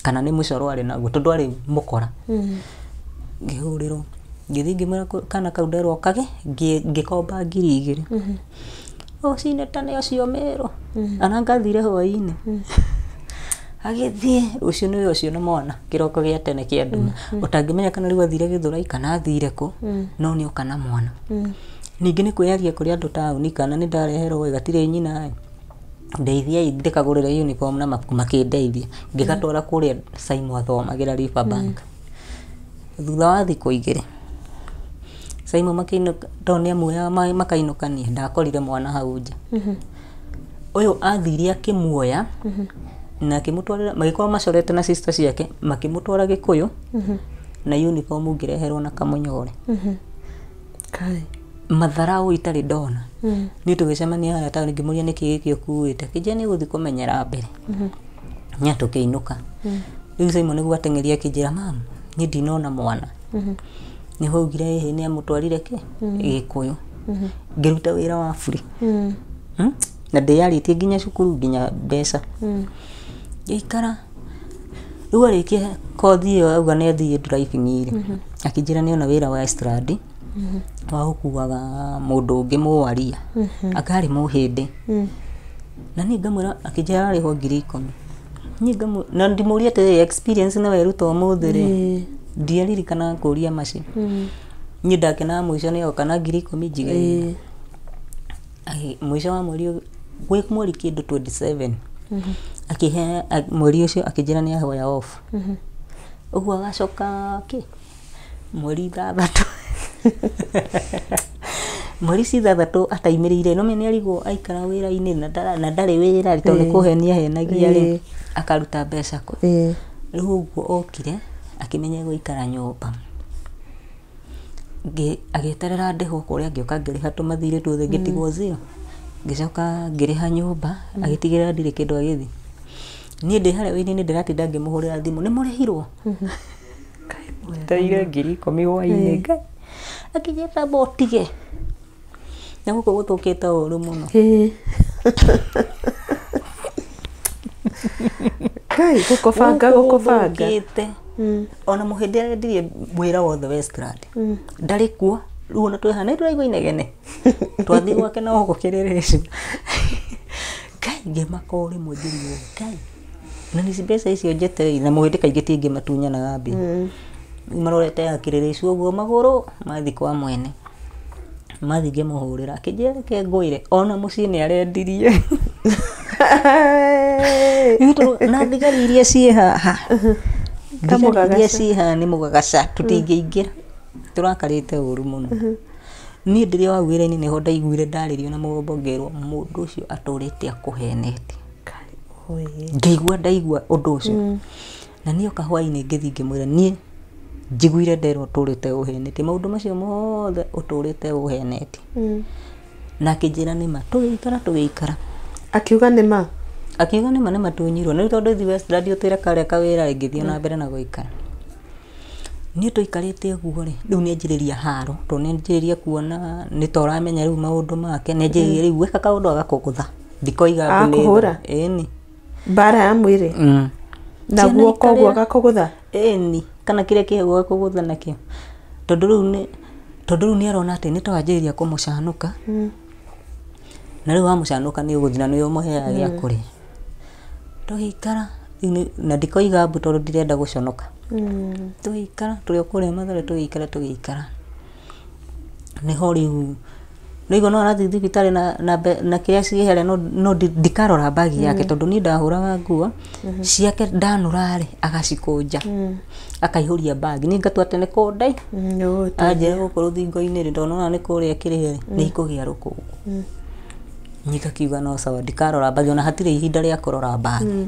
Kana nĩ mũcoro arĩ naguo tondũ arĩ mũkora. Ngĩhũrĩrwo ngĩthiĩ ngĩmwĩra kana kau nderwo kage, ngĩkomba 2,000. Rũcinĩ tene ũcio Mĩrũ. Ana ngathire hwaĩ-inĩ. Agĩthiĩ rũciũ nĩwe ũcio na mwana kĩroko gĩa tene kĩa nduma. Ũtangĩmenya kana rĩu athire Gĩthũrai kana athire kũ, no nĩ oka na mwana. Ningĩ nĩ kwĩyaria kũrĩ andũ taũni kana nĩ ndareherwo ĩ gatirĩ nyina ĩ. Ndeithiai ndĩkagũrĩre uniform na mabuku makĩndeithia. Ngĩgatwara kũrĩa Simon athomagĩra Riverbank. Thutha wa thikũ 2 Simon makĩinũka tondũ nĩ amuoyaga makainũkania, ndakorire mwana hau nja. Ũyũ athire akĩmuoya na akĩmũtwarĩra, magĩkorwo macorete na sister ciake, makĩmũtwara Gĩkũyũ na uniform ngĩreherwo na kamũnyore. Kai. Matharau itarĩ ndona. Niĩ tũgĩcemania harĩa taũni ngĩmũria nĩkĩ gĩkĩ ũkuĩte. Akĩnjĩra nĩ gũthiĩ kũmenyera mbere. Nya tũkĩinũka. Rĩu Simon nĩguo ateng'eria akĩnjĩra mam, niĩ ndinona mwana. Nĩho augire ĩhĩ nĩ amũtwarire kĩ? Gĩkũyũ. Ngĩruta wĩra wa free. Na ndĩyarĩtie nginya cukuru nginya mbeca. Ngĩikara. Rĩu arĩkia kothi ĩyo auga nĩ athiĩ driving rĩ. Akĩnjĩra nĩona wĩra wa Estrad wa gũkuaga mũndũ ũngĩ mũwaria. Akarĩ mũhĩndĩ. Na niĩ ngamwĩra akĩnjĩra ararĩhwo 10,000. Niĩ ngamwĩra na ndimũria atĩrĩrĩ experience nĩ weruta ũmũthĩ rĩ. Ndiaririkanaga kũria macio. Niĩ ndakenaga mũico nĩ oka na 10,000 njige wĩra. Mũico wa mweri gwĩ mweri kĩndũ 27. Akĩhe mweri ũcio akĩnjĩra nĩ ahoya off. Ũguo agacoka kĩ? Mweri 6. Mweri 6 ataimĩrĩire no nĩ arigwo aikara wĩra-inĩ na ndarĩ wĩra tondũ nĩ kũhenia ahenagia rĩ, akaruta mbeca kũ. Rĩu ũguo okire akĩmenya gũikara nyũmba. Agĩeterera ndĩhwo kũrĩa ngĩũka ngĩrĩha tũmathirĩ tuothe ngĩtigwo zero. Ngĩcoka ngĩrĩha nyũmba agĩtigĩrĩra ndirĩ kĩndũ agĩthiĩ. Niĩ ndĩ harĩa wĩra-inĩ ndĩratinda ngĩmũhũrĩra thimũ nĩ mũrĩhirwo. Ndeire 10,000 hwaĩ-inĩ Ngai. Akĩnjĩra amba ũtige. Na gũkũ gũthũkĩte ũru mũno. Kai gũkũbanga gũkũbanga. Gũthũkĩte. Ona mũhĩndĩ arendirie wĩra wothe Westland. Ndarĩ kuo. Rĩu ona twĩ haha nĩ tũraigua inegene. Twathiĩ gwake no gũkĩrĩrĩcu. Ngai ngĩmaka o rĩmwe ngĩrigwo Ngai. Na nĩ mbeca icio njetereire na mũhĩndĩ kaingĩ ti ingĩ matunyanaga mbia. Marorete ya kĩrĩrĩcu ũguo magũrũ mathiĩ kwa mwene. Mathiĩ ngĩmũhũrĩra akĩnjĩra reke ngwĩre ona mũciĩ nĩ arendirie. Na thigari iria ciĩ haha. Thigari iria ciĩ haha nĩ mũgagaca tũtingĩingĩra. Tũrakarĩte ũru mũno. Niĩ ndĩrĩ o hau wĩra-inĩ nĩho ndaiguire ndarĩrio na mũgambo ngĩrwo mũndũ ũcio atũrĩte akũhenete. Ngĩigua ndaigua ũndũ ũcio. Na niĩ oka hwainĩ ngĩthiĩ ngĩmwĩra niĩ njiguire nderwo ũtũrĩte ũhenete maũndũ macio mothe ũtũrĩte ũhenete. Na akĩnjĩra nĩma tũgĩikara tũgĩikara. Akiuga nĩma? Akiuga nĩma nĩmatunyirwo. Rĩu tondũ ithuĩ Westland ũtwĩre karĩa kawĩra ngĩthiĩ na mbere na gũikara. Niĩ tũikarĩte ũguo rĩ, rĩu nĩanjĩrĩria haro tondũ nĩanjĩrĩria kuona nĩ ta ũramenya rĩu maũndũ make, nĩanjĩrĩria rĩu weka kaũndũ agakũgũtha. Ndikoiga Akũhũra? Ĩni. Mbara ya mwĩrĩ? Na guoko ũguo agakũgũtha? Ĩni, kana kĩrĩa kĩ hau agakũgũtha nakĩo. Tondũ rĩu nĩ arona atĩ nĩ ta wanjĩrĩria kũmũcanũka. Na rĩu wamũcanũka nĩ ũgũthiĩ na nĩwe ũmũheaga gĩa kũrĩa. Tũgĩikara na ndikoiga mbu tondũ ndirenda gũconoka. Tũgĩikara tũrĩ o kũrĩa Mathare tũgĩikara tũgĩikara. Nĩho rĩu nĩaigua no arathiĩ thibitarĩ na kĩrĩa ciĩ harĩa no ndikarora mbagi yake tondũ niĩ ndahũraga nguo ciake ndanũra rĩ agacikũnja akaihũria mbagi niĩ ngatua atĩ nĩ kũndai anjĩra gũkũ rũthingo-inĩ rĩ tondũ nĩwona nĩ kũrĩa kĩrĩa rĩ nĩ ikũgĩa rũkũngũ. Niĩ ngakiuga no sawa ndikarora mbagi ona hatirĩ ihinda rĩa kũrora mbagi.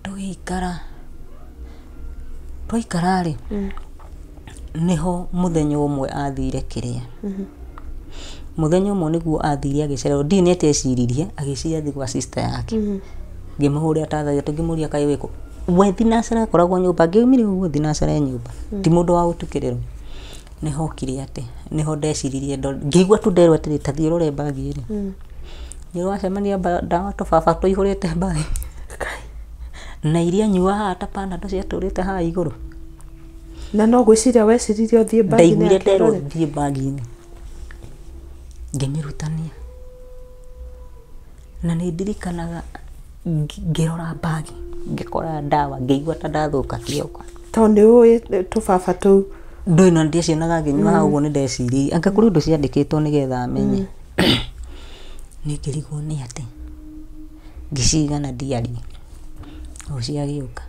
Tũgĩikara twaikara rĩ nĩho mũthenya ũmwe athire kĩrĩa. Mũthenya ũmwe nĩguo athire agĩcererwo ndiũĩ nĩ atĩa eciririe agĩciria athiĩ gwa sister yake. Ngĩmũhũrĩra ta thaa ithatũ ngĩmũria kaĩ wĩkũ. We thinacara akoragwo nyũmba ngĩumire ũguo thinacara e nyũmba ti mũndũ wa gũtukĩrĩrwo. Nĩho okire atĩ nĩho ndeciririe ngĩigua tu nderwo atĩrĩ ta thiĩ ũrore mbagi ĩrĩa. Nĩ wacemania ndawa tũbaba tũihũrĩte mbagi. Na iria nyuaga haha ta Panadol ciatũrĩte haha igũrũ. Na no gwĩciria weciririe ũthiĩ mbagi-inĩ Ndaiguire yake nderwo ũrore? thiĩ mbagi-inĩ. Ngĩmĩrutania. Na nĩ ndirikanaga ngĩrora mbagi ngĩkora ndawa ngĩigua ta ndathũka kĩongo. Tondũ nĩ ũĩ tũbaba tũu. Ndũĩ na ndiacionaga ngĩnyua hau ũguo nĩ ndeciririe anga kũrĩ ũndũ ciandĩkĩtwo nĩgetha amenye. Niĩ ngĩrigwo nĩ atĩ ngĩciga na ndiarie. Rũciũ agĩũka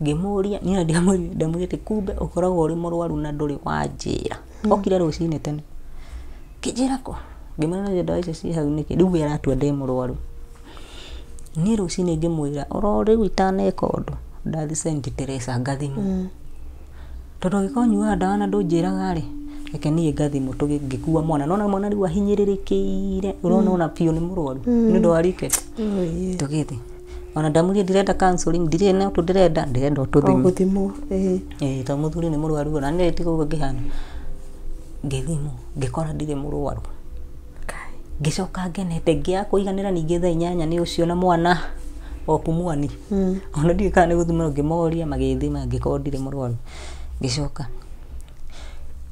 ngĩmũria niĩ ona ndamwĩrire atĩ kumbe ũkoragwo ũrĩ mũrwaru na ndũrĩ wanjĩra. Okire rũcinĩ tene kĩnjĩra kũ ngĩmwĩra nacio ndawa icio ciĩ hau nĩkĩ rĩu we aratua ndĩ mũrwaru. Niĩ rũcinĩ ngĩmwĩra oro rĩu itaneka ũndũ ndathiĩ St Teresa ngathimwo. Tondũ angĩkorwo nyuaga ndawa na ndũnjĩraga rĩ reke niĩ ngathimwo ngĩkua mwana nona mwana rĩu ahinyĩrĩrĩkĩire ũrona ona biũ nĩ mũrwaru nĩ ũndũ wa rickets. Tũgĩthiĩ ona ndamwĩrire ndirenda counseling ndirĩ na ũndũ ndĩrenda ndĩrenda o tũthimwo. Gũthimwo Ĩĩ tondũ mũthuri nĩ mũrwaru ona niĩ tiga ũguo ngĩhana. Ngĩthimwo ngĩkora ndirĩ mũrwaru. Ngĩcoka ngenete ngĩaga kũiganĩra ningĩ thaa inyanya nĩ ũcio na mwana o pumwani. Ona ndiũĩ kana nĩ gũthimwo ngĩmoria magĩthima ngĩkorwo ndirĩ mũrwaru. Ngĩcoka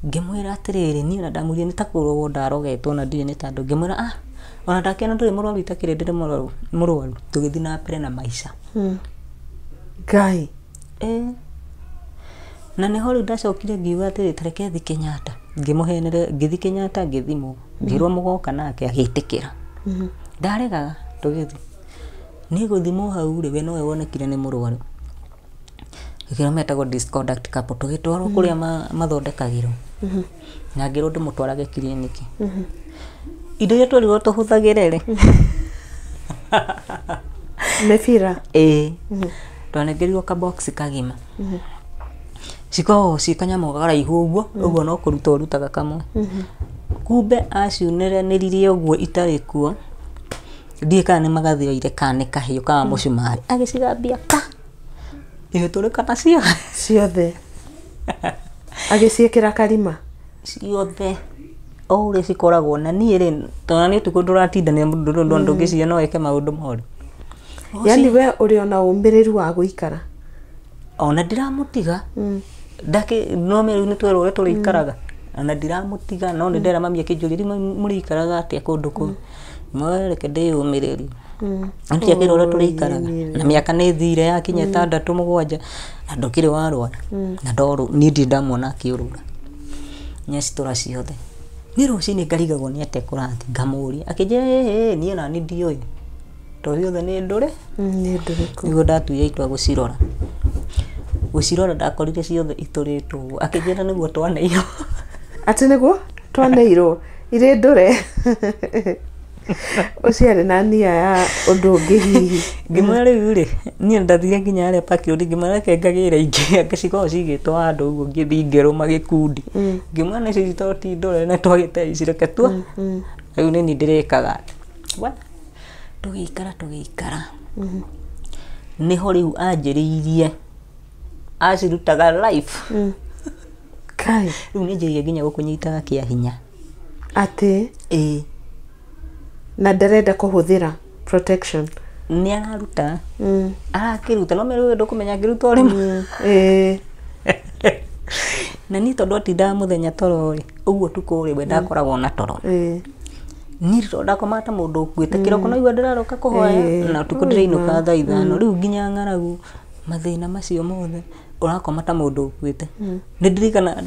ngĩmwĩra atĩrĩrĩ niĩ ona ndamwĩrire nĩ ta kũrogwo ndarogetwo na ndiũĩ nĩ ta ndũ ngĩmwĩra ah ona ndakĩona ndũrĩ mũrwaru itakĩrĩ ndĩrĩ mũrwaru tũgĩthiĩ na mbere na maica. Ngai. Na nĩho rĩu ndacokire ngiuga atĩrĩ ta reke thiĩ Kenyatta. Ngĩmũhenere ngĩthiĩ Kenyatta ngĩthimwo ngĩrwo mũgoka nake agĩtĩkĩra. Ndaregaga tũgĩthiĩ. Niĩ gũthimwo hau rĩ we nowe wonekire nĩ mũrwaru. Gĩkĩro metagwo discordant couple tũgĩtwarwo kũrĩa mathondekagĩrwo. Na ngĩrwo ndĩmũtwarage kiriniki. Indo iria twerirwo tũhũthagĩre rĩ. Mĩbira? Ĩĩ. Twanengerirwo kabox kagima. Cikoragwo ciĩ kanyamũ karaihu ũguo ũguo no kũruta ũrutaga kamwe. Kumbe aciunĩranĩririe ũguo itarĩ kuo. Ndiũĩ kana nĩ magathĩ oire kana nĩ kahiũ kana mũcumarĩ. Agĩcithambia ka. Igĩtũrĩka nacio. Ciothe. Agĩciĩkĩra karima? Ciothe o ũrĩa cikoragwo na niĩ rĩ tondũ nĩ ũtukũ ndũratindania mũndũ ndũngĩciria no eke maũndũ moru. Yani we ũrĩ ona ũmĩrĩru wa gũikara. Ona ndiramũtiga. Ndakĩ no rĩu nĩ twerwo ũrĩa tũrĩikaraga. Ona ndiramũtiga no nĩ ndera mami akĩnjũria rĩu mũrĩikaraga atĩa kũndũ kũu. Mwereke ndĩyũmĩrĩrie. Nĩtwekĩrwo ũrĩa tũrĩikaraga na mĩaka nĩ ĩthire yakinya 6 7 na ndũkĩrĩ warwara na ndoru niĩ ndirĩ ndamwona akĩũrũra nĩacitora ciothe. Niĩ rũcinĩ ngarigagwo nĩ atĩa kũrathiĩ ngamũria akĩnjĩra ĩĩ niĩ ona niĩ ndiũĩ tondũ ciothe nĩ ndũre. Nĩ ndũrĩkũ. Nĩguo ndatuire itua gũcirora. Gũcirora ndakorire ciothe itũrĩtwo ũguo akĩnjĩra nĩguo twaneirwo. Atĩ nĩguo twaneirwo irĩ ndũre. Ũcio arĩ na nia ya ũndũ ũngĩ hihi. Ngĩmwĩra rĩu rĩ niĩ ndathire nginya harĩa Park Road ngĩmwĩra reke ngagĩre ingĩ angĩ cikoragwo cigĩtwo handũ ũguo ngĩthiĩ ngĩrũma gĩkundi. Ngĩmwĩra nĩcio ici tondũ ti ndũre na twagĩte ici reke tua. Rĩu nĩ niĩ ndĩrĩkaga atĩ. Tũgĩikara tũgĩikara. Nĩho rĩu anjĩrĩirie acirutaga life. Kai. Rĩu nĩ anjĩrĩirie nginya gũkũnyitaga kĩa hinya. Atĩ? Ĩĩ. Na ndarenda kũhũthĩra protection. Nĩ araruta. Arakĩruta no rĩu ndũkũmenya akĩruta o rĩmwe. Ĩĩ. Na niĩ tondũ atindaga mũthenya toro rĩ, ũguo ũtukũ rĩ we ndakoragwo na toro. Ĩĩ. Niĩ tondũ ndakomaga ta mũndũ ũkuĩte kĩroko no igua ndĩraroka kũhoya na ũtukũ ndĩrainũka thaa 5 rĩu nginya ng'aragu mathĩna macio mothe ũrakoma ta mũndũ ũkuĩte. Nĩ ndirikana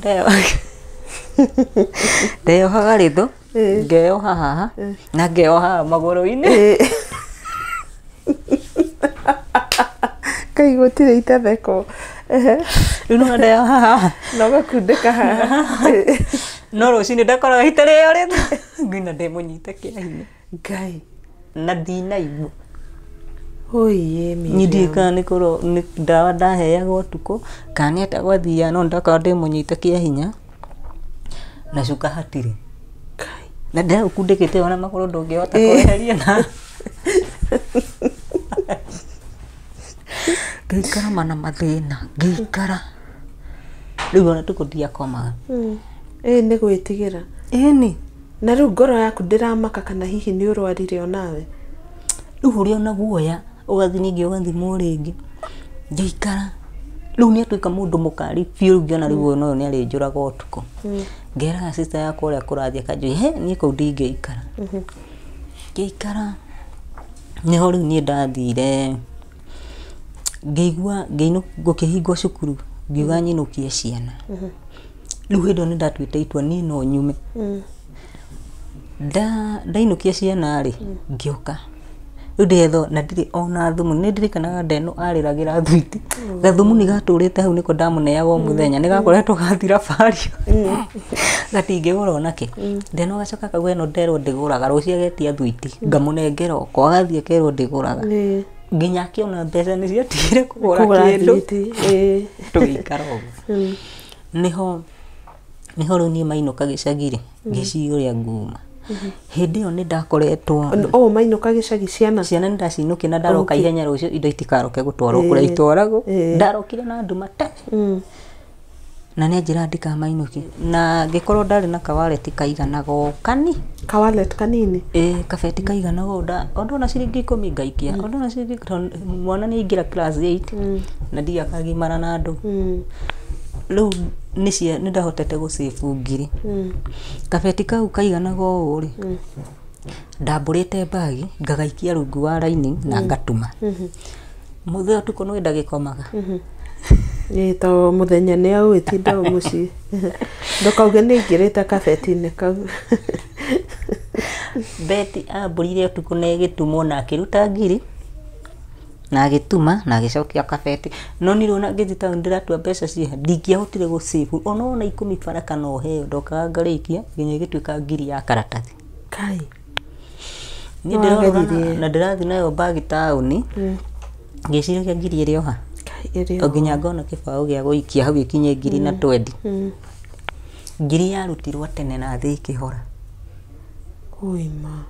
ndeyohaga rĩtho ngeyoha haha na ngeyoha magũrũ-inĩ. Kai gũtirĩ itatheko. Rĩu no ndeyoha haha na ũgakundĩka haha. No rũcinĩ ndakoraga itarĩo rĩtho ngina ndĩmũnyite kĩa hinya. Ngai. Na ndinaigua. Oiye Niĩ ndiũĩ kana nĩ ndawa ndaheagwo ũtukũ kana nĩ atĩa gwathiaga no ndakoragwo ndĩmũnyite kĩa hinya na cuka hatirĩ. Kai. Na ndĩragũkundĩkĩte ona magũrũ ndũngĩhota kweheria na ngĩikara mana mathĩna ngĩikara rĩu ona tukũ ndiakomaga. Ĩĩ nĩ gwĩtigĩra. Ĩni. Na rĩu ngoro yaku ndĩramaka kana hihi nĩ ũrwarire onawe. Rĩu ũrĩ ona guoya ũgathiĩ ningĩ ũgathimwo rĩngĩ ngĩikara rĩu nĩ atuĩka mũndũ mũkari biũ rĩu ngĩona rĩu ũyũ nĩ arĩnjũraga ũtukũ. Ngeraga sister yakwa ũrĩa kũrathiĩ akanjũria he niĩ kũu ndingĩikara. Ngĩikara nĩho rĩu niĩ ndathire ngĩigua gũkĩhingwo cukuru ngiuga nyinũkie ciana. Rĩu hĩndĩ ĩyo nĩ ndatuĩte itua niĩ no nyume. Ndainũkia ciana rĩ ngĩũka rĩu ndĩretho na ndirĩ ona thumu nĩ ndirikanaga ndeno arĩragĩra thwiti gathumuni gatũrĩte hau nĩko ndamũneaga o mũthenya nĩ gakoretwo gathira bario gatingĩgũra onakĩ. Ndeno gacoka akauga ĩno nderwo ndĩgũraga rũciũ agetia thwiti ngamũnengera oko agathiĩ akerwo ndĩgũraga nginya akĩona mbeca nĩ ciatigire kũgũra kĩndũ tũgĩikara ũguo. Nĩho rĩu niĩ mainũka gĩcagi rĩ ngĩciria ũrĩa nguma. Hĩndĩ ĩyo nĩ ndakoretwo o mainũka gĩcagi ciana ciana nĩ ndacinũkia na ndaroka ihenya rũciũ indo itikaroke gũtwarwo kũrĩa itwaragwo. Ndarokire na nduma tene na nĩ anjĩra ndikamainũkie na ngĩkorwo ndarĩ na kawareti kaiganaga o kani kawalet kanini ĩĩ kabeti kaiganaga o ndona ciringi 10 ngaikia o ndona ciringi mwana nĩ aingĩra class 8 na ndiakagimara na andũ. Rĩu nĩ ndahotete gũcĩbu ngiri kabeti kau kaiganaga ũũ rĩ ndambũrĩte mbagi ngagaikia rungu wa lining na ngatuma. Mũthenya ũtukũ nĩ ndagĩkomaga. Ĩĩ to mũthenya nĩ aũĩtinda mũciĩ ndũkauge nĩ aingĩrĩte kabeti-inĩ kau. Beti ambũrire ũtukũ na ĩgĩtumwo na akĩruta ngiri na agĩtuma na agĩcokia kabeti no niĩ rĩu ona ngĩthiĩ taũni ndĩratua mbeca ciĩha ndingĩahotire gũcĩbu ona wona 10 bara kana ũheo ndokaga ngarĩkia nginya ĩgĩtuĩka ngiri ya karatathi. Kai. Niĩ ndĩrorora na ndĩrathiĩ nayo mbagi taũni ngĩciragia ngiri ĩrĩ oha o nginya ngona kĩbaũ gĩa gũikia hau ĩkinye ngiri na 20. Ngiri yarutirwo tene na thĩ ĩkĩhora. Ũima.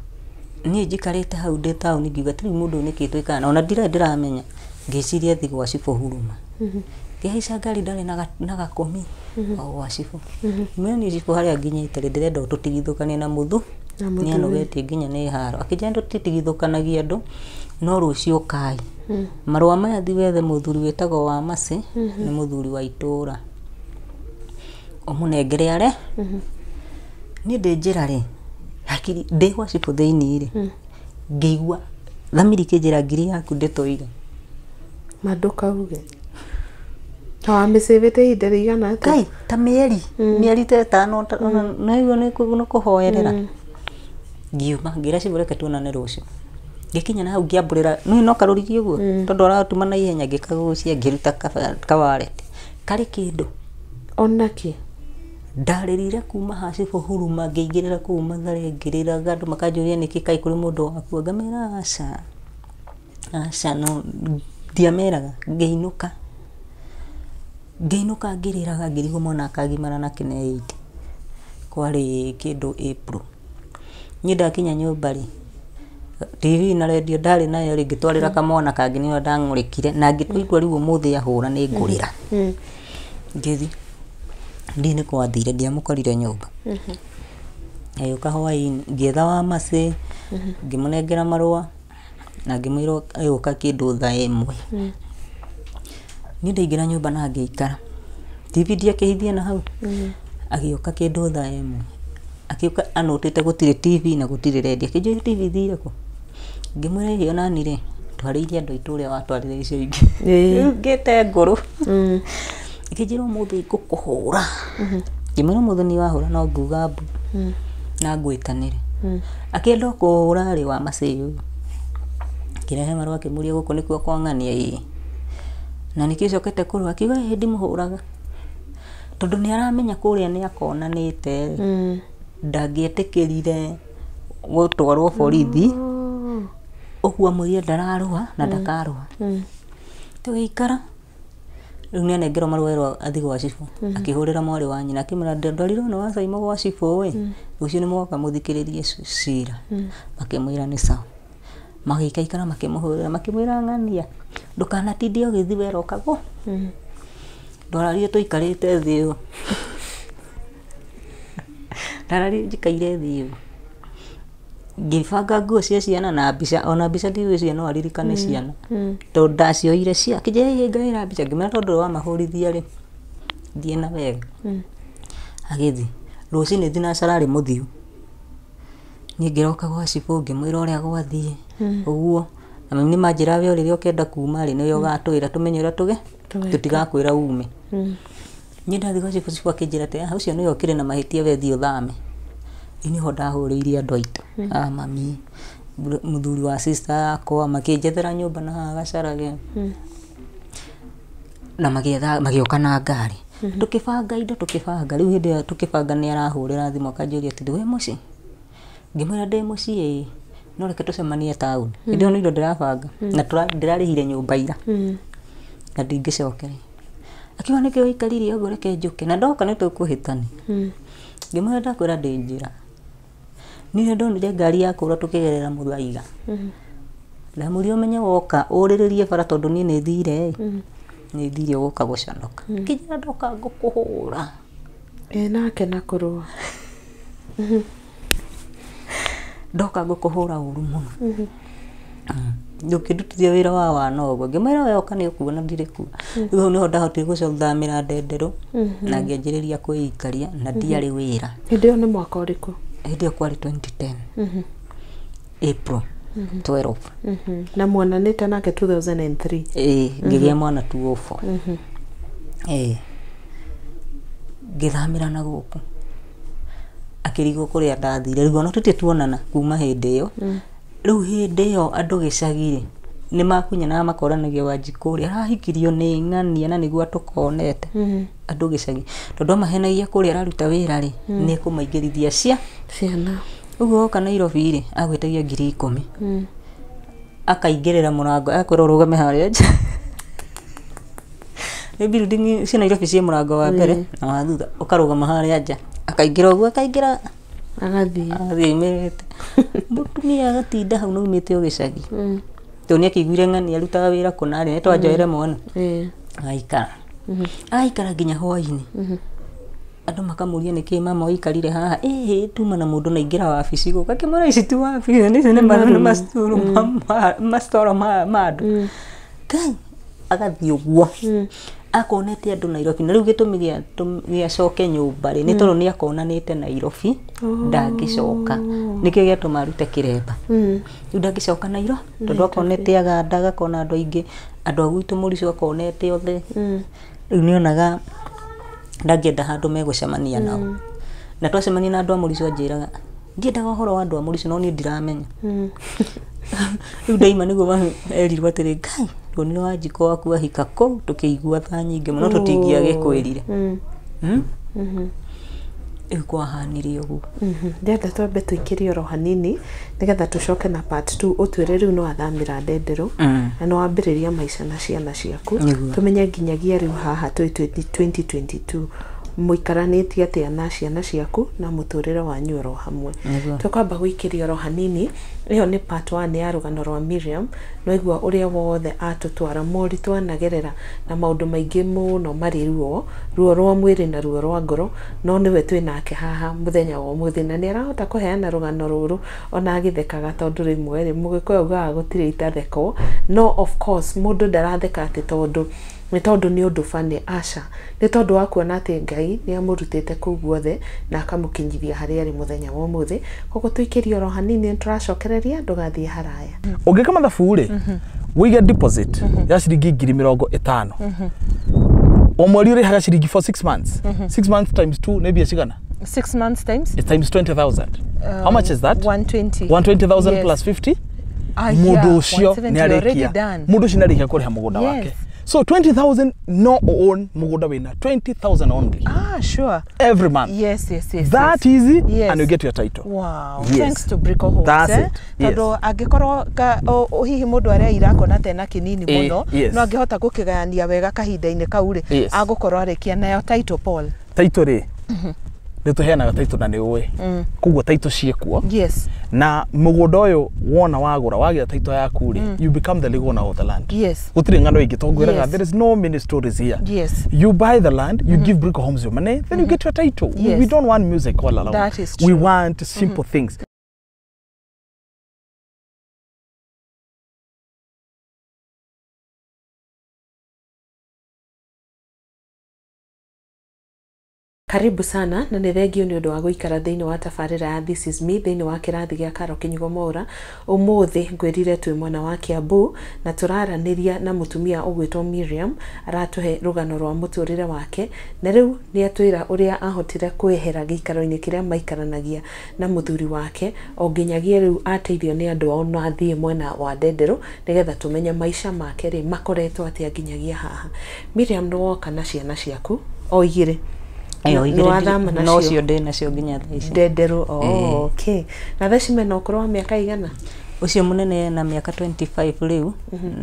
Niĩ njikarĩte hau ndĩ taũni ngiuga atĩrĩ mũndũ ũyũ nĩkĩ twĩkaga na ona ndirĩ ndĩramenya Ngĩciria thi gwa cibũ Huruma. Ngĩhaica ngari ndarĩ na gakũmi o gwa cibũ. Ngĩmwĩra niĩ cibũ harĩa nginyĩte rĩ, ndĩrenda ũtũtigithũkanie na mũthu Na mũthuri. Nĩanogetie nginya nĩ haro. Akĩnjĩra tũtitigithũkanagia andũ, no rũciũ kai. Marũa maya thi wethe mũthuri wĩtagwo wa Macĩ, nĩ mũthuri wa itũra. Ũmũnengere are. Niĩ ndĩ njĩra rĩ, hakiri ndĩ gwa cibũ thĩinĩ rĩ, ngĩigua thamiri ĩkĩnjĩra ngiri yaku ndĩtũire. Ma ndũkauge. Ta wamĩcĩvĩte ihinda rĩigana atĩa? Kai ta mĩeri, mĩeri ta ĩtano naigua nĩ kũhoerera. Ngiuma ngĩra cibũ reke tuonane rũciũ. Ngĩkinya na hau ngĩambũrĩra, nĩ no karũrigi ũguo tondũ aratuma na ihenya, ngĩkagucia ngĩruta kawaret karĩ kĩndũ. Ona kĩ? Ndarĩrire kuma ha cibũ Huruma ngĩingĩrĩra kũu Mathare ngĩrĩraga, andũ makanjũria nĩkĩ kaĩ kũrĩ mũndũ wakua, ngamera aca aca, no ndiameraga. Ngĩinũka ngĩinũka ngĩrĩraga, ngĩrigwo mwana akagimara nakĩ na 8 kwarĩ kĩndũ April. Niĩ ndakinya nyũmba rĩ, TV na redio ndarĩ nayo rĩ, ngĩtwarĩra kamwana kangĩ nĩyo ndang'ũrĩkire na ngĩtua itua rĩu ũmũthĩ ahũra nĩ ngũrĩra. Ngĩthiĩ ndiĩ nĩ gwathire, ndiamũkorire nyũmba. Agĩũka hwaĩ-inĩ, ngĩetha wa Macĩ, ngĩmũnengera marũa na ngĩmwĩra egũka kĩndũ thaa 1. Niĩ ndaingĩra nyũmba na ngĩikara. TV ndiakĩhithia na hau. Agĩũka kĩndũ thaa 1. Akĩũka anũtĩte gũtirĩ TV na gũtirĩ redio. Akĩnjũria TV ithire kũ? Ngĩmwĩra ĩhĩ onani rĩ, twarĩirie andũ aitũ ũrĩa watwarire icio ingĩ. Rĩu ngĩte ngũrũ. Akĩnjĩra ũmũthĩ ngũkũhũra. Ngĩmwĩra ũmũthĩ niĩ wahũra no nguga mbu na ngwĩtanĩre. Akĩenda kũhũra rĩ wa Macĩ ũyũ. Akĩrehe marũa akĩmũria gũkũ nĩkuo kwa ng'ania ĩĩ. Na nĩkĩo ũcokete kũrũa? Akiuga ĩĩ ndimũhũraga. Tondũ nĩ aramenya kũrĩa nĩ akonanĩte rĩ, ndangĩetĩkĩrire gũtwarwo borithi. Ũguo amwĩrire ndararũa na ndakarũa. Tũgĩikara. Rĩu nĩ anengerwo marũa erwo athiĩ gwa cibũ. Akĩhũrĩra mwarĩ wa nyina akĩmwĩra ndwarirwo nĩ wa Caimo gwa cibũ ĩ, rũciũ nĩ mũgoka mũthikĩrĩrie cira. Makĩmwĩra nĩ sawa. Magĩikaikara makĩmũhũrĩra makĩmwĩra ng'ania ndũkanatinde ũgĩthiĩ wera ũkagwo. Ndwararire tũikarĩte thĩ ũũ. Ndararire njikaire thĩ ũũ. Ngĩbanga nguo cia ciana na mbica, ona mbica ndigwĩciria no aririkane ciana. Tondũ ndacioire cia, akĩnjĩra ĩhĩ ngaĩra mbica, ngĩmwĩra tondũ wamahũrithia rĩ, thiĩ na wega. Agĩthiĩ. Rũcinĩ thinacara arĩ mũthiu. Niĩ ngĩroka gwa cibũ ngĩmwĩra ũrĩa gwathiĩ, ũguo. Na mami nĩ manjĩra we rĩrĩa ũkenda kuma rĩ, nĩwe ũgatwĩra tũmenye ũrĩa tũge, tũtigakwĩra ume. Niĩ ndathiĩ gwa cibũ, cibũ akĩnjĩra atĩ ũcio nĩwe ũkĩrĩ na mahĩtia we thiĩ ũthame. Rĩu nĩho ndahũrĩire andũ aitũ, a mami, mũthuri wa sister yakwa, makĩnjethera nyũmba na haha Gacarage. Na magĩetha magĩũka na ngari. Tũkĩbanga indo tũkĩbanga, rĩu hĩndĩ ĩyo tũkĩbanga nĩ arahũrĩra thimũ akanjũria atĩrĩ wĩ mũciĩ? Ngĩmwĩra ndĩ mũciĩ ĩĩ, no reke tũcemanie taũni. Hĩndĩ ĩyo nĩ indo ndĩrabanga na ndĩrarĩhire nyũmba ira na ndingĩcokeria. Akiuga nĩkĩ ũikarire ũguo reke njũke na ndoka nĩ tũkũhĩtania. Ngĩmwĩra ndakwĩra ndĩ njĩra. Niĩ ndonire ngari ya kũra tũkĩgerera Mũthaiga. Ndamwĩrire ũmenye woka ũrĩrĩrie bara tondũ niĩ nĩ thire ĩ, nĩ thire ũgũka gũconoka. Akĩnjĩra ndoka ngũkũhũra. Ĩ nake na kũrũa. Ndoka ngũkũhũra ũru mũno. Ndũkĩndutithia wĩra wa wana ũguo. Ngĩmwĩra we oka nĩ ũkuona ndirĩ kuo. Rĩu hau nĩho ndahotire gũcathamĩra Ndenderũ na ngĩanjĩrĩria kwĩikaria na ndiarĩ wĩra. Hĩndĩ ĩyo nĩ mwaka ũrĩkũ? Hĩndĩ ĩyo kwarĩ 2010. April 12. Na muonanĩte nake 2003. Ĩĩ, ngĩgĩa mwana 2004. Ĩĩ. Ngĩthamĩra na gũkũ. Akĩrigwo kũrĩa ndathire. Rĩu ona tũtirĩ tuonana kuma hĩndĩ ĩyo. Rĩu hĩndĩ ĩyo andũ gĩcagi rĩ, nĩ makunyanaga makoranagia Wanjikũ ũrĩa arahikirio nĩ ng'ania na nĩguo atũkonete. Andũ gĩcagi. Tondũ amahenagia kũrĩa araruta wĩra rĩ, nĩ ekũmaingĩrithia ciana. Ũguo woka Nairobi rĩ, agwĩtagia 10,000. Akaingĩrĩra mũrango, agakwĩra ũrũgame harĩa nja. Nĩ building cia Nairobi ciĩ mũrango wa mbere na wa thutha, ũkarũgama harĩa nja. Akaingĩra ũguo akaingĩra Agathiĩ. Agathiĩ aumĩrĩte. Mũtumia agatinda hau na aumĩte o gĩcagi. Tondũ nĩ akĩiguire ng'ani arutaga wĩra kũna rĩ, nĩ twanjoere mwana. Agaikara. Agaikara nginya hwainĩ. Andũ makamũria nĩkĩ mama ũikarire haha, ĩhĩ tuma na mũndũ naingĩra wabici gũkũ. Akĩmwĩra ici ti wabici, ici nĩ macitoro macitoro ma andũ. Ngai agathiĩ ũguo. Akonete andũ Nairobi. Na rĩu gĩtũmi gĩa acoke nyũmba rĩ, nĩ tondũ nĩ akonanĩte Nairobi, ndangĩcoka. Nĩkĩo gĩatũma arute kĩremba. Rĩu ndangĩcoka Nairobi tondũ akonete Aganda, agakona andũ aingĩ, andũ a gwitũ Mũricũ akonete othe. Rĩu nĩonaga ndangĩenda handũ megũcemania nao. Na twacemania na andũ a Mũricũ anjĩraga, ndiendaga ũhoro wa andũ a Mũricũ no niĩ ndiramenya. Rĩu ndaima nĩguo mami erirwo atĩrĩ, Ngai, tuonire Wanjikũ waku ahika kũu tũkĩigua tha nyingĩ mũno tũtingĩagĩkwĩrire. Rĩu kwahanire ũguo. Ndĩrenda twambe tũikĩrie oro hanini nĩgetha tũcoke na part 2 ũtwĩre rĩu nĩ wathamĩra Ndenderũ na nĩ wambĩrĩria maica na ciana ciaku. Nĩguo. Tũmenye nginyagia rĩu haha twĩ 2022 mũikaranĩtie atĩa na ciana ciaku na mũtũrĩre wanyu oro hamwe. Nĩguo. Tũkwamba gũikĩria oro hanini. Ĩyo nĩ part 1 ya rũgano rwa Miriam. Nwaigua ũrĩa wothe atũtwara moritũ anagerera na maũndũ maingĩ mũno marĩ ruo ruo rwa mwĩrĩ na ruo rwa ngoro, no nĩwe twĩ nake haha mũthenya wa ũmũthĩ na nĩ arahota kũheana rũgano rũrũ ona agĩthekaga, tondũ rĩmwe rĩ mũgĩkũyũ augaga gũtirĩ itathekwo, no of course mũndũ ndaratheka atĩ tondũ nĩ tondũ nĩ ũndũ bani, aca, nĩ tondũ wa kuona atĩ Ngai nĩ amũrutĩte kũu guothe na akamũkinyithia harĩa arĩ mũthenya wa ũmũthĩ. Koguo tũikĩrie oro hanini, nĩ tũracokereria, ndũgathiĩ haraya. Ũngĩka mathabu rĩ, wĩige deposit ya ciringi 50,000, o mweri ũrĩhaga ciringi for 6 months. 6 months times 2 nĩ mbia cigana? 6 months times It's times 20,000. How much is that? 120. 120,000. Yes. Plus 50. Ah, Mũndũ yeah, ũcio 170 nĩ already arĩkia done. Mũndũ ũcio nĩ arĩkia kũrĩha mũgũnda wake. So 20,000, no own mũgũnda wĩna 20,000 only Ah, sure. every month. Yes. That easy. And you get your title. Wow. Yes. Thanks to Brico Homes. That's eh? it. Yes. Tondũ angĩkorwo hihi mũndũ areira akona tena kĩnini mũno, no angĩhota gũkĩgayania wega kahinda-inĩ kau rĩ, agũkorwo arĩkia nayo title, Paul. Title rĩ, nĩ tũheanaga title na nĩ ũĩ koguo title ciĩkuo. Na mũgũnda ũyũ wona wagũra wagĩa title yaku rĩ, you become the legal owner of the land. Gũtirĩ ng'ano ingĩ tongwĩraga. There is no many stories here. You buy the land, you give Brico Homes your money, then you get your title. We don't want music all along. That is We true. want simple things. Karibu sana na nĩ thengio nĩ ũndũ wa gũikara thĩinĩ wa tabarĩra ya This is Me thĩinĩ wa kĩrathi gĩa Karo Kĩnyugo Mwaũra. Ũmũthĩ ngwĩrire twĩ mwena wa Kiambu na tũraranĩria na mũtumia ũgwĩtwo Miriam. Aratũhe rũgano rwa mũtũrĩre wake na rĩu nĩ atwĩra ũrĩa ahotire kwehera gĩikaro-inĩ kĩrĩa maikaranagia na mũthuri wake o nginyagia rĩu ateithio nĩ andũ ao na athiĩ mwena wa Ndenderũ nĩgetha tũmenye maica make rĩ makoretwo atĩa nginyagia haha. Miriam, nĩ woka na ciana ciaku o igĩrĩ? Ĩyo Nĩ igĩrĩ. wathama No nacio? cio ndĩ nacio nginya thaa ici. Ndenderũ, oh, okay. Na thaa ici mena ũkũrũ wa mĩaka igana? Ũcio mũnene na mĩaka 25 rĩu,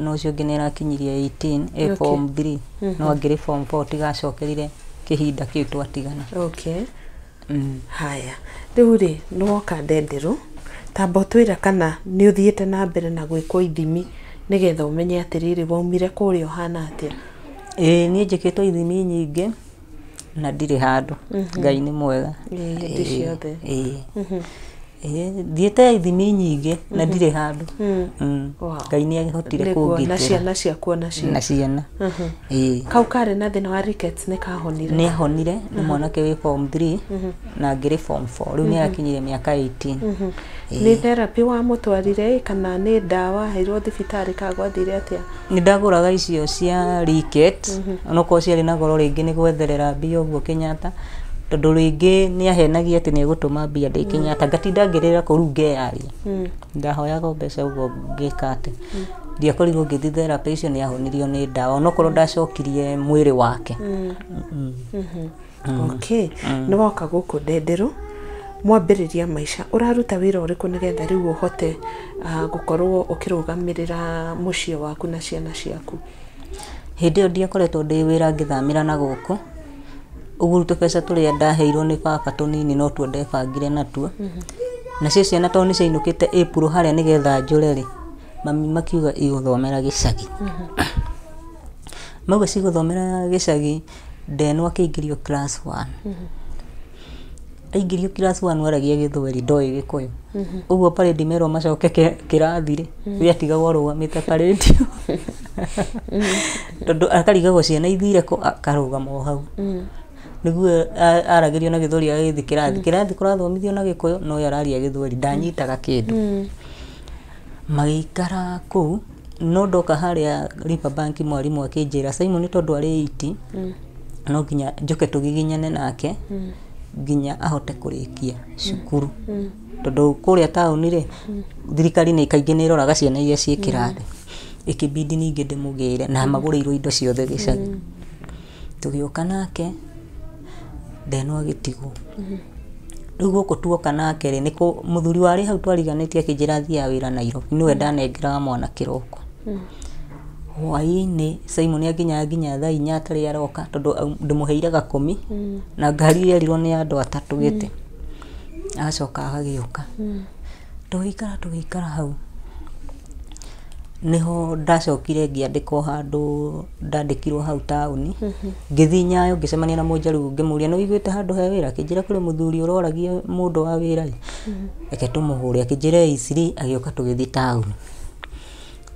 na ũcio ũngĩ nĩ arakinyirie 18, e form 3, no angĩrĩ form 4 tigacokerire kĩhinda kĩu twatigana. Haya, rĩu rĩ nĩ woka Ndenderũ, tamba ũtwĩre kana nĩ ũthiĩte na mbere na gwĩkwo ithimi nĩgetha ũmenye atĩrĩrĩ waumire kũrĩa ũhana atĩa. Ĩĩ, niĩ njĩkĩtwo ithimi nyingĩ na ndirĩ handũ. Ngai nĩ mwega. Ĩĩ, hĩndĩ ciothe. Ĩĩ. Ĩĩ, thiĩte ithimi nyingĩ na ndirĩ handũ. Ngai nĩ ahotire Nĩguo, na kũngitĩra. Ciana ciaku onacio? Na ciana. Ĩĩ. Kau karĩ na thĩna wa rickets nĩ kahonire? Nĩ ahonire, nĩ mwanake wĩ form 3 na ngĩrĩ form 4, rĩu nĩ arakinyirie mĩaka 18. Nĩ therapy wamũtwarire kana nĩ ndawa aheirwo thibitarĩ kana gwathire atĩa? Nĩ ndagũraga icio cia ricket, onokorwo ciarĩ na goro, rĩngĩ nĩ gwetherera mbia ũguo Kenyatta, tondũ rĩngĩ nĩ ahenagia atĩ nĩ egũtũma mbia ndĩ Kenyatta, ngatinda ngĩrĩra kũu, rĩu ngeyaria, ndahoyaga o mbeca ũguo ngĩka atĩ ndiakorirwo ngĩthiĩ therapy icio. Nĩ ahonirio nĩ ndawa, onokorwo ndacokirie mwĩrĩ wake. Okay, nĩ woka gũkũ Ndenderũ mwambĩrĩria maica, ũraruta wĩra ũrĩkũ nĩgetha rĩu ũhote gũkorwo ũkĩrũgamĩrĩra mũciĩ waku na ciana ciaku? Hĩndĩ ĩyo ndiakoretwo ndĩ wĩra ngĩthamĩra na gũkũ ũguo, tũbeca tũrĩa ndaheirwo nĩ baba tũnini no tuo ndebangire natuo. Nacio ciana tondũ nĩ ciainũkĩte April harĩa nĩgetha njũre rĩ, Mami makiuga igũthomera gĩcagi. Mauga cigũthomera gĩcagi, Ndeno akĩingĩrio class 1. Aingĩrio class 1 aragia gĩthweri, ndoĩ gĩkũyũ. Ũguo parade merwo macoke kĩrathi rĩ, we atigagwo arũgamĩte parade. Tondũ akarigagwo ciana ithire kũ, akarũgama o hau. Nĩguo aragĩrio na gĩthweri agagĩthiĩ kĩrathi. Kĩrathi kũrathomithio na gĩkũyũ, no we araria gĩthweri, ndanyitaga kĩndũ. Magĩikara kũu, no ndoka harĩa Riverbank mwarimũ akĩnjĩra Simon tondũ arĩ 80, no nginya njoke tũgiginyane nake nginya ahote kũrĩkia cukuru. Tondũ kũrĩa taũni rĩ, thirikari nĩ kaingĩ nĩ ĩroraga ciana iria ciĩ kĩrathi. Ĩkĩbidi ningĩ ndĩmũgĩre na magũrĩirwo indo ciothe gĩcagi. Tũgĩũka nake, Ndeno agĩtigwo. Rĩu gũkũ tuoka nake rĩ, nĩkũ mũthuri warĩ hau twariganĩtie akĩnjĩra athiaga wĩra Nairobi, nĩwe ndanengeraga mwana kĩroko. Hwaĩ-inĩ Simon akinyaga nginya thaa inya atarĩ aroka, tondũ ndĩmũheire gakũmi na ngari yerirwo nĩ andũ atatũ gĩtĩ. Agacoka agagĩũka. Tũgĩikara hau. Niho ndacokire ngĩandĩkwo handũ, ndandĩkirwo hau taũni. Ngĩthiĩ Nyayo ngĩcemania na mũnjaruo ngĩmũria nĩ ũiguĩte handũ he wĩra, akĩnjĩra kũrĩ mũthuri ũroragia mũndũ wa wĩra ĩ, reke tũmũhũre, akĩnjĩra iciri, agĩũka tũgĩthiĩ taũni.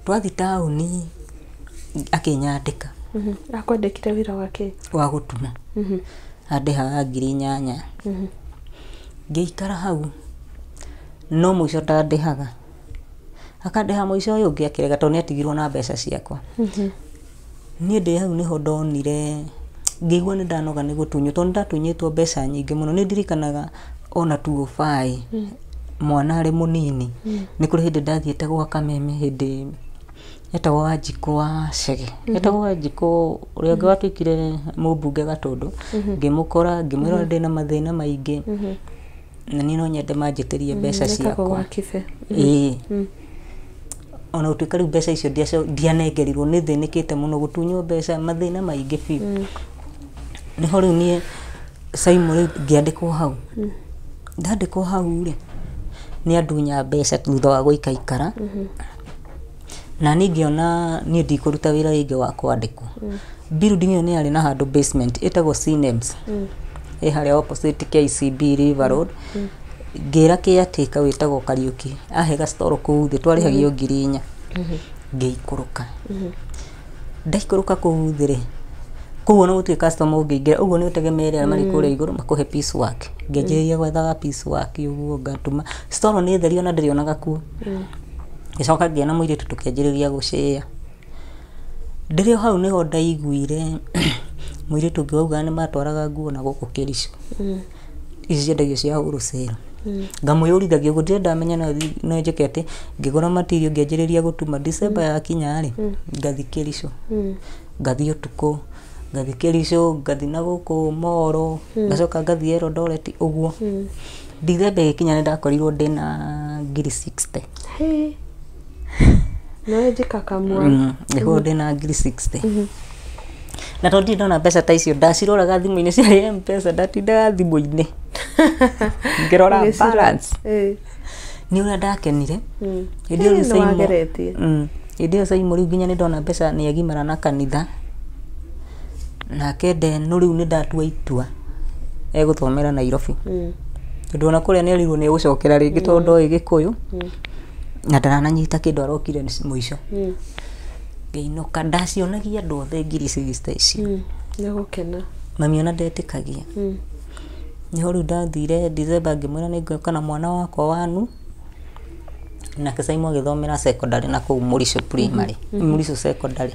Twathiĩ taũni akĩnyandĩka. Akwandĩkire wĩra wake? Wa gũtuma. Andĩhaga 8,000. Ngĩikara hau no mũico ndandĩhaga. Akandĩha mũico ũyũ ũngĩ akĩrega tondũ nĩatigirwo na mbeca ciakwa. Niĩ ndĩ hau nĩho ndonire ngĩigua nĩ ndanoga nĩ gũtunywo tondũ nĩndatunyĩtwo mbeca nyingĩ mũno. Nĩ ndirikanaga ona 205 mwana arĩ mũnini, nĩ kũrĩ hĩndĩ ndathiĩte gwa Kameme hĩndĩ etagwo Wanjikũ wa Chege, etagwo Wanjikũ ũrĩa ũngĩ watuĩkire mũmbunge Gatũndũ. Ngĩmũkora ngĩmwĩra ndĩna mathĩna maingĩ na niĩ no nyende manjĩtĩrie mbeca ciakwa. Ĩĩ. Ona gũtuĩka rĩu mbeca icio ndianengerirwo, nĩ thĩnĩkĩte mũno gũtunywo mbeca, mathĩna maingĩ biũ. Nĩho rĩu niĩ Simon rĩu ngĩandĩkwo hau. Ndandĩkwo hau rĩ, nĩ andunya mbeca thutha wa gũikaikara. Na niĩ ngĩona niĩ ndikũruta wĩra rĩngĩ wa kwandĩkwo. Building ĩyo nĩ yarĩ na handũ basement ĩtagwo Cinems. Ĩ harĩa opposite KCB River Road. Ngĩra caretaker wĩtagwo Kariũki ahe gacitoro kũu thĩ, twarĩhagio 4,000. Ngĩikũrũka. Ndaikũrũka kũu thĩ rĩ, kũu ona gũtirĩ customer ũngĩingĩra, ũguo nĩ ũtegemeere arĩa marĩ kũrĩa igũrũ makũhe piece work. Ngĩanjĩrĩria gwethaga piece work ũguo ngatuma. Storo nĩ theri ona ndĩrĩonaga kuo. Ngĩcoka ngĩona mũirĩtu tũkĩanjĩrĩria gũcĩa. Ndĩrĩ o hau nĩho ndaiguire mũirĩtu ũngĩ waugaga nĩ matwaraga nguo na gũkũ Kericho. Ici ciendagio cia wholesale. Ngamwĩyũrithagia ũguo ndirĩ ndamenya no njĩke atĩ, ngĩgũra material ngĩanjĩrĩria gũtuma. December yakinya rĩ, ngathiĩ Kericho. Ngathiĩ ũtukũ, ngathiĩ Kericho, ngathiĩ na gũkũ Moro, ngacoka ngathiĩ Eldoret ũguo. December ĩgĩkinya nĩ ndakorirwo ndĩna 60,000. No njĩka kamwe. Nĩguo ndĩna 60,000. Na tondũ ndirĩ ndona mbeca ta icio, ndaciroraga thimũ-inĩ cia M-Pesa, ndatindaga thimũ-inĩ ngĩrora balance. Nĩ ũrĩa ndakenire. Hĩndĩ ĩyo Simon, hĩndĩ ĩyo Simon rĩu nginya nĩ ndona mbeca nĩ agimara na kanitha. Nake Ndeno rĩu nĩ ndatua itua egũthomera Nairobi. Tondũ ona kũrĩa nĩ erirwo nĩ egũcokera rĩngĩ tondũ ndoĩ gĩkũyũ. Na ndarananyita kĩndũ arokire mũico. Ngĩinũka ndacionagia andũ othe 60,000 icio. Nĩ gũkena. Mami ona ndetĩkagia. Nĩho rĩu ndathire December ngĩmwĩra nĩ ngũka na mwana wakwa wanu. Nake Simon agĩthomera secondary na kũu Mũricho primary, Mũricho secondary.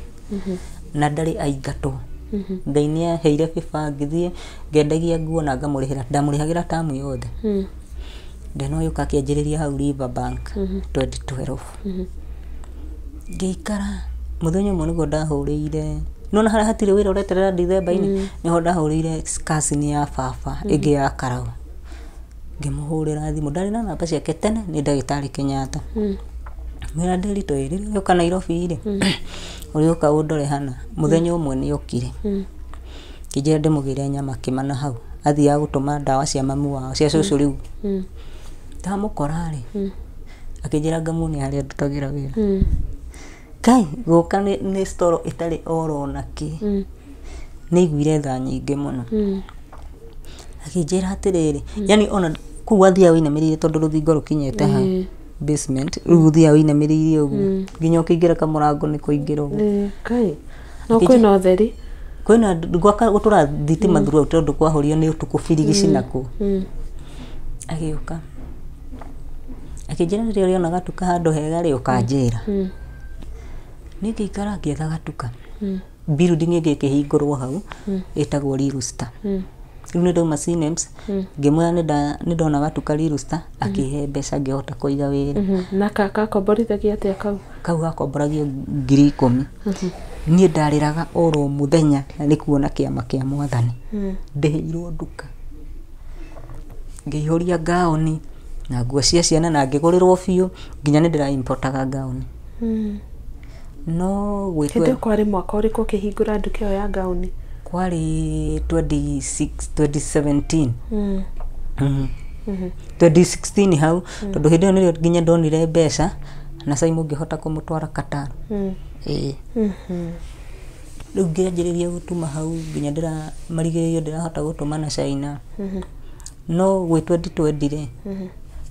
Na ndarĩ aingatwo. Ngai nĩ aheire bĩba ngĩthiĩ ngendagia nguo na ngamũrĩhĩra, ndamũrĩhagĩra tamu yothe. Ndeno yũka akĩanjĩrĩria hau Riverbank 2012. Ngĩikara mũthenya ũmwe nĩguo ndahũrĩire, nĩwona harĩa hatirĩ wĩra ũreterera December-inĩ, nĩho ndahũrĩire cousin ya baba ĩngĩ ya Karau. Ngĩmũhũrĩra thimũ, ndarĩ na namba ciake tene, nĩ ndagĩtarĩ Kenyatta. Mwĩra Nderitu ĩ, rĩrĩa ũrĩũka Nairobi rĩ, ũrĩũka ũndore hana. Mũthenya ũmwe nĩ okire. Kĩnjĩra ndĩmũgĩre nyama kĩmana hau. Athiaga gũtũma ndawa cia mamu wao, cia cũcũ rĩu. Ndamũkora rĩ, Akĩnjĩra ngamuonia harĩa ndutagĩra wĩra. Kai gũka nĩ storo ĩtarĩ oro na kĩ. Nĩaiguire tha nyingĩ mũno. Akĩnjĩra atĩrĩrĩ, yani ona kũu wathiaga wĩinamĩrĩire tondũ rũthingo rũkinyĩte ha basement, rĩu ũthiaga wĩinamĩrĩire ũguo nginya ũkĩingĩra kamũrango nĩ kũingĩra ũguo. Kai no kwĩna ũtheri, kwĩna gwaka gũtũra thitima throughout tondũ kwahorio nĩ ũtukũ birigici nakũu. Agĩũka akĩnjĩra rĩrĩa ũrĩona gatuka handũ hega rĩ ũkanjĩra. Niĩ ngĩikara ngĩetha gatuka. Building ĩngĩ ĩkĩhingũrwo hau ĩtagwo Lilusta. Rĩu nĩ ndauma Cinems, ngĩmwĩra nĩ ndona gatuka Lilusta, akĩhe mbeca ngĩhota kũiga wĩra. Na kakomborithagia atĩa kau? Kau gakomboragio 10,000. Niĩ ndarĩraga oro mũthenya nĩ kuona kĩama kĩa mwathani. Ndĩhĩirwo nduka, ngĩihũria ngaoni na nguo cia ciana na ngĩgũrĩrwo biũ nginya nĩ ndĩra-importaga ngaoni. No gwĩtwo hĩndĩ kwarĩ mwaka ũrĩkũ ũkĩhingũra nduka ĩyo ya ngaoni? Kwarĩ 2017. 2016 hau, tondũ hĩndĩ ĩyo nĩrĩo nginya ndonire mbeca na Simon ngĩhota kũmũtwara Qatar. Ĩĩ. Rĩu ngĩanjĩrĩria gũtuma hau nginya marigĩrĩrio ndĩrahota gũtũma na China. No gwĩ 2020 rĩ,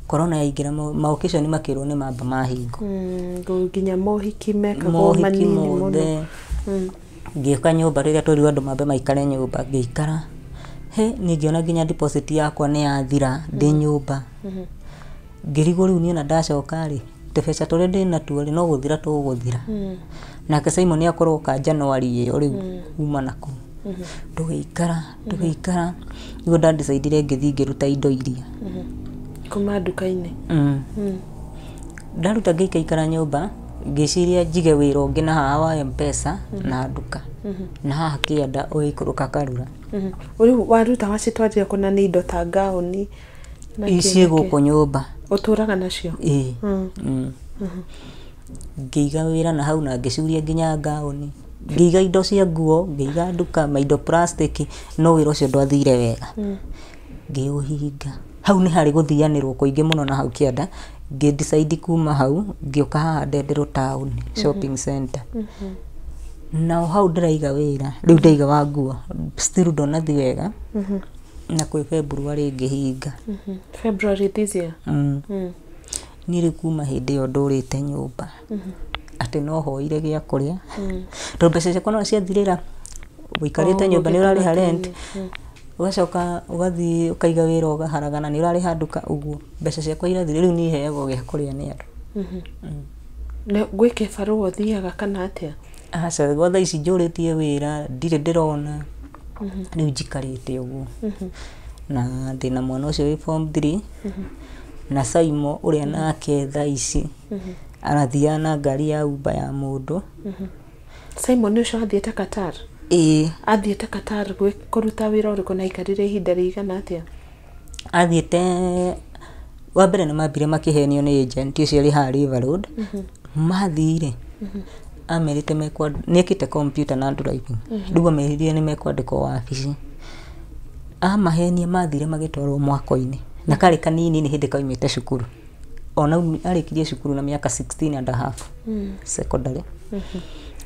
corona yaingĩra, ma-occasion makĩrwo nĩ mamba mahingwo. Nginya mohiki mekagwo manini mũno. Ngĩũka nyũmba rĩrĩa twerirwo andũ mambe maikare nyũmba, ngĩikara. He niĩ ngĩona nginya deposit yakwa nĩ yathira ndĩ nyũmba. Ngĩrigwo rĩu niĩ ona ndacoka rĩ, tũbeca tũrĩa ndĩ natuo rĩ no gũthira tũgũthira. Nake Simon akorwo oka January ĩyo rĩu kuma nakũu. Tũgĩikara nĩguo nda-decidire ngĩthiĩ ngĩruta indo iria kuma nduka-inĩ. Ndaruta ngĩikaikara nyũmba, ngĩciria njige wĩra ũngĩ na haha wa M-Pesa na nduka na haha kĩanda ũgĩikũrũka Karura. Rĩu waruta wacitwarire kũna nĩ indo ta ngaoni ici gũkũ nyũmba ũtũraga nacio? Ĩĩ. Ngĩiga wĩra na hau na ngĩcuria nginya ngaoni, ngĩiga indo cia nguo, ngĩiga nduka maindo plastic, no wĩra ũcio ndwathire wega. Ngĩũhinga. Hau nĩ harĩ gũthianĩrwo kũingĩ mũno na hau kĩanda. Ngĩ-decide kuma hau ngĩũka haha Ndenderũ town shopping center. Nao hau ndĩraiga wĩra, rĩu ndaiga wa nguo, still ndonathi wega. Na kwĩ February ngĩhinga. February this year? Niĩ rĩu kuma hĩndĩ ĩyo ndũrĩte nyũmba. Atĩ no hoire gĩa kũrĩa. Tondũ mbeca ciakwa no ciathirĩra ũikarĩte nyũmba nĩ ũrarĩha rent. Ũgacoka ũgathiĩ ũkaiga wĩra ũgaharagana nĩ ũrarĩha nduka ũguo. Mbeca ciakwa irathira rĩu niĩ heagwo gĩa kũrĩa nĩ andũ. Gwĩ kĩbarũa ũthiaga kana atĩa? Aca, gwa thaa ici njũrĩtie wĩra ndirĩ ndĩrona. Rĩu njikarĩte ũguo. Na ndĩna mwana ũcio wĩ form 3 na Simon ũrĩa nake thaa ici arathiaga na ngari ya Uber ya mũndũ. Simon ũcio athiĩte Qatar? Ĩĩ. Athiĩte Qatar kũruta wĩra ũrĩkũ na aikarire ihinda rĩigana atĩa? Athiĩte wa mbere nĩ mambire makĩhenio nĩ agent ũcio arĩ haha River Road. Mathire amerite nĩekĩte computer na driving. Rĩu amerire nĩ mekwandĩkwo wabici. Amahenia mathire magĩtwarwo mwako-inĩ na karĩ kanini nĩ hĩndĩ kaumĩte cukuru. Ona arĩkirie cukuru na mĩaka 16 and a half secondary.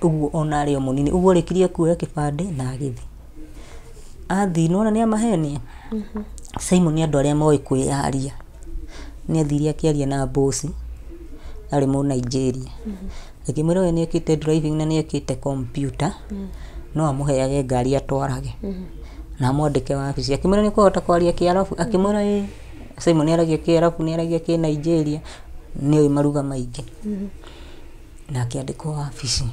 Ũguo ona arĩ o mũnini ũguo arĩkirie kuoya kĩbandĩ na agĩthiĩ. Athiĩ nĩwona nĩ amahenia. Simon nĩ andũ arĩa moĩ kwĩyaria. Nĩ athire akĩaria na boss arĩ mũ Nigeria. Akĩmwĩra we nĩekĩte driving na nĩekĩte computer no amũheage ngari atwarage na amwandĩke wabici. Akĩmwĩra nĩ ũkũhota kwaria Kĩarabu? Akĩmwĩra ĩĩ. Simon nĩaragia Kĩarabu, nĩaragia kĩ Nigeria, nĩoĩ maruga maingĩ. Na akĩandĩkwo wabici.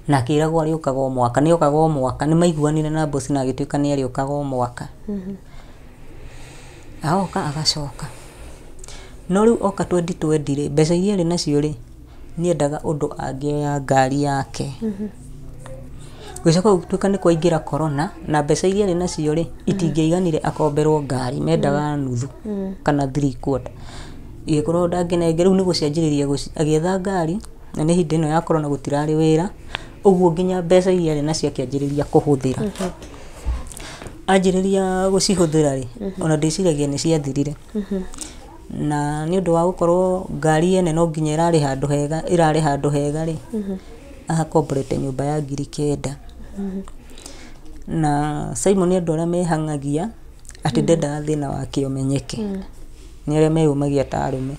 Na akĩragwo arĩũkaga o mwaka, nĩokaga o mwaka, nĩmaiguanire na boss na agĩtuĩka nĩarĩũkaga o mwaka. Agoka agacoka. No rĩu oka 2020 rĩ, mbeca iria arĩ nacio rĩ, nĩendaga ũndũ angĩoya ngari yake. Gũcoka gũtuĩka nĩ kwaingĩra corona na mbeca iria arĩ nacio rĩ, itingĩaiganire akomberwo ngari, mendaga nuthu kana 3/4. Igĩkorwo ndangĩnengera, rĩu nĩ gũcianjĩrĩria agĩetha ngari, na nĩ hĩndĩ ĩno ya corona gũtirarĩ wĩra, ũguo nginya mbeca iria arĩ nacio akĩanjĩrĩria kũhũthĩra. Anjĩrĩria gũcihũthĩra rĩ, ona ndĩciragia nĩ ciathirire. Na nĩ ũndũ wa gũkorwo ngari ene no nginya ĩrarĩ handũ hega, ĩrarĩ handũ hega rĩ, akomborete nyũmba ya 9,000. Na Simon andũ arĩa mehang'agia atĩ ndendaga thĩna wake ũmenyeke. Nĩ arĩa meyũmagia ta arũme.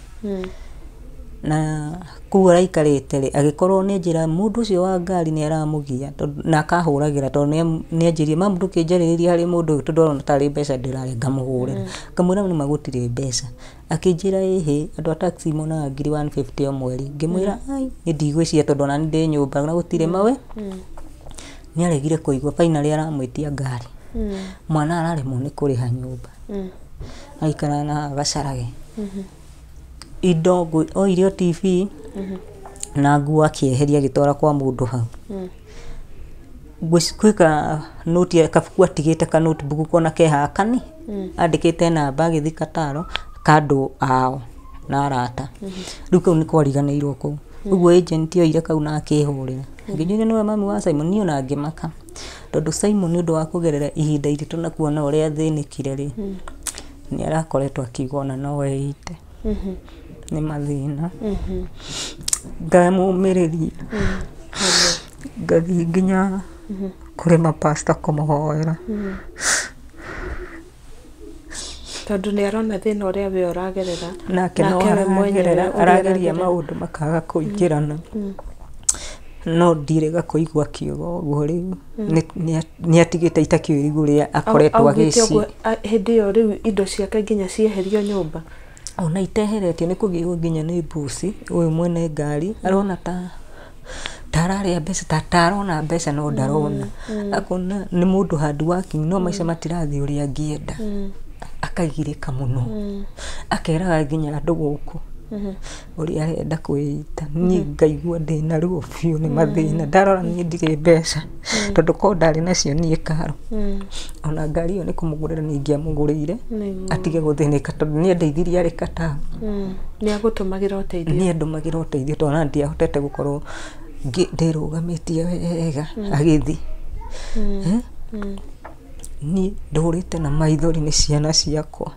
Na kũu araikarĩte rĩ, agĩkorwo nĩ njĩra mũndũ ũcio wa ngari nĩ aramũgia na akahũragĩra tondũ nĩ anjĩrire mamu ndũkĩnjarĩrĩria harĩ mũndũ ũyũ tondũ arona tarĩ mbeca ndĩrarĩa, ngamũhũrĩra. Ngamwĩra nĩma gũtirĩ mbeca. Akĩnjĩra ĩhĩ andũ a taxi monaga 150,000 o mweri. Ngĩmwĩra ai nĩ ndigwĩciria tondũ ona nĩ ndĩ nyũmba na gũtirĩ mawe. Nĩ aregire kũigua, finally aramwĩtia ngari. Mwana araremwo nĩ kũrĩha nyũmba. Aikara na gacarage. Indo oire o TV na nguo akĩeheria agĩtwara kwa mũndũ hau. Gwĩka note kabuku atigĩte ka notebook kona ke hakani andĩkĩte namba agĩthiĩ Kataro ka andũ ao na arata. Rĩu kau nĩ kwariganĩirwo kũu. Ũguo agent oire kau na akĩhũrĩra. Ngĩnjĩra nĩwe mami wa Simon, niĩ ona ngĩmaka. Tondũ Simon nĩ ũndũ wa kũgerera ihinda iritũ na kuona ũrĩa athĩnĩkire rĩ, nĩ arakoretwo akiuga ona no eite. Nĩ mathĩna. Ngamũmĩrĩria. Ngathiĩ nginya kũrĩ mapasta kũmũhoera. Tondũ nĩ arona thĩna ũrĩa we ũragerera. Nake no aragerera, arageria maũndũ makaga kũingĩrana. No ndirega kũigua akiuga ũguo rĩu nĩ atigĩte itakĩũĩ ũrĩa akoretwo agĩciria. Hĩndĩ ĩyo rĩu indo ciake nginya cieherio nyũmba. Ona iteheretio nĩ kũgĩrwo nginya nĩ mbuci ũyũ mwene ngari arona ta tararĩa mbeca, ta arona mbeca no ndarona. Akona nĩ mũndũ hard working no maica matirathiĩ ũrĩa angĩenda. Akagirĩka mũno. Akeraga nginya andũ gũkũ ũrĩa arenda kwĩita. Niĩ ngaigua ndĩna ruo biũ nĩ mathĩna. Ndarora niĩ ndirĩ mbeca tondũ korwo ndarĩ nacio niĩ karo. Ona ngari ĩyo nĩ kũmũgũrĩra niĩ ingĩamũgũrĩire atige gũthĩnĩka tondũ nĩ andeithirie arĩ Kataro. Nĩ agũtũmagĩra ũteithio. Nĩ andũmagĩra ũteithio tondũ ona ndiahotete gũkorwo ndĩrũgamĩtie wega agĩthiĩ. Niĩ ndũrĩte na maithori nĩ ciana ciakwa.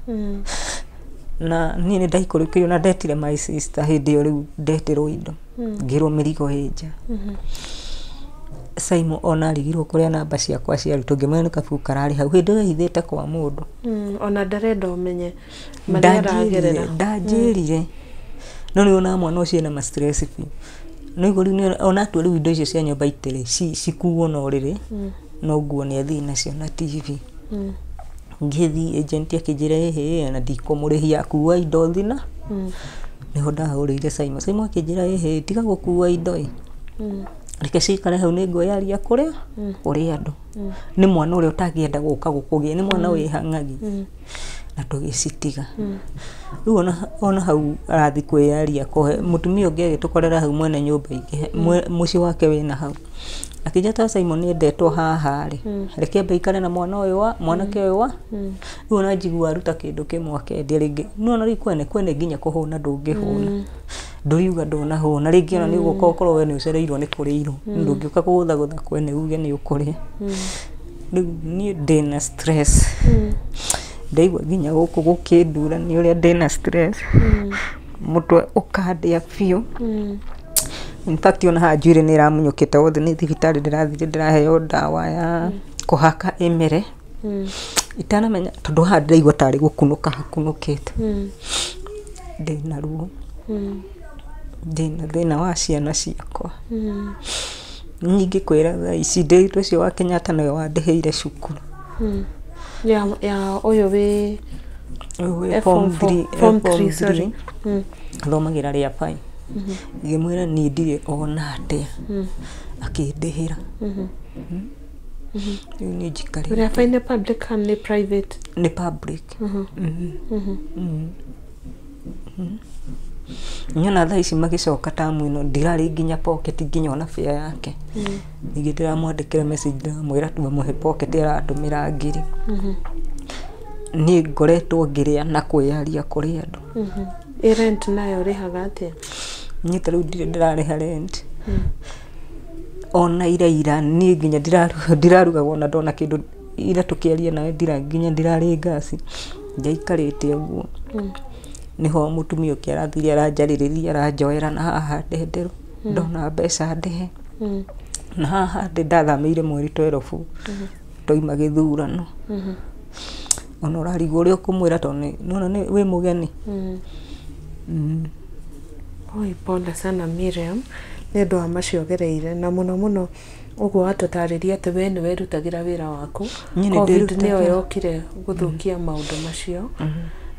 Na niĩ nĩ ndaikũrũkĩirio na ndetire my sister hĩndĩ ĩyo rĩu ndetĩrwo indo. Ngĩrwo mĩrigo ĩ nja. Simon ona arigirwo kũrĩa namba ciakwa ciarutwo, ngĩmwĩra nĩ kabuku kararĩ hau. Hĩndĩ ĩyo ehithĩte kwa mũndũ. Ona ndarenda ũmenye marĩa aragerera. Ndanjĩrire. No nĩ ona mwana ũcio ena ma stress biũ. No igũrũ rĩu ona atua rĩu indo icio cia nyũmba itĩrĩ cikuo na ũrĩrĩ no nguo nĩ athiĩ nacio na TV. Ngĩthiĩ agent akĩnjĩra ĩhĩ na ndikũmũrĩhia akua indo thina. Nĩho ndahũrĩire Simon. Simon akĩnjĩra ĩhĩ tiga gũkua indo ĩ. Reke cikare hau nĩ ngwĩyaria kũrĩa kũrĩ andũ. Nĩ mwana ũrĩa ũtangĩenda gũka gũkũgĩa, nĩ mwana wĩhang'agia. Na tũgĩcitiga. Rĩu ona hau arathiĩ kwĩyaria kũhe mũtumia ũngĩ agĩtũkorera hau mwene nyũmba ingĩ, mũciĩ wake wĩna hau. Akĩnjĩra ta Simon endetwo haha rĩ, reke ambe aikare na mwana ũyũ wa mwanake ũyũ wa. Rĩu ona njigua aruta kĩndũ kĩmwe akendia rĩngĩ. No ona rĩu kwene nginya kũhũna ndũngĩhũna. Ndũriuga ndũnahũna rĩngĩ ona nĩ ũgũka ũkorwo we nĩ ũcereirwo nĩ kũrĩirwo. Ndũngĩũka kũgũthagũtha kwene uge nĩ ũkũrĩa. Rĩu niĩ ndĩna stress. Ndaigua nginya gũkũ gũkĩndura nĩ ũrĩa ndĩna stress. Mũtwe ũkandĩa biũ. In fact ona haha njuĩrĩ nĩ ĩramunyũkĩte wothe nĩ thibitarĩ ndĩrathire ndĩraheo ndawa ya kũhaka ĩmere. Itanamenya tondũ haha ndĩraigua tarĩ gũkunũka hakunũkĩte. Ndĩna ruo. Ndĩna thĩna wa ciana ciakwa. Nyingĩ kwĩra thaa ici ndĩritũ ũcio wa Kenyatta nĩwe wandĩhĩire cukuru. Ya ũyũ wĩ form 3, sorry. Athomagĩra rĩa bai. Ngĩmwĩra niĩ ndirĩ ona atĩa. Akĩndĩhĩra. Rĩu niĩ njikarĩte. Rĩa bai nĩ public kana nĩ private? Nĩ public. Nyona thaa ici magĩcoka tamu ĩno ndirarĩ nginya pocket nginya ona fare yake. Ningĩ ndĩramwandĩkĩra message ndĩramwĩra tumũhe pocket aratũmĩra 1,000. Niĩ ngoretwo ngĩrĩa na kwĩyaria kũrĩ andũ. Ĩ rent nayo ũrĩhaga atĩa? Niĩ ta rĩu ndirĩ ndĩrarĩha rent. Ona ira niĩ nginya ndirarugaga ona ndona kĩndũ ira tũkĩaria nawe nginya ndirarĩ ngasi. Ndiaikarĩte ũguo. Niho mutumia ũngĩ arathire aranjarĩrĩria aranjoera na haha ndenderũ ndona mbeca ndĩhe. Na haha ndĩ ndathamĩire mweri 12 twaima gĩthurano. Ona ũrarigwo ũrĩa ũkũmwĩra tondũ nĩwona wĩ mũgeni. Oi, pole sana Miriam nĩ ũndũ wa macio ũgereire na mũno mũno ũguo watũtarĩria atĩ we nĩ werutagĩra wĩra waku. Covid nĩyo yokire gũthũkia maũndũ macio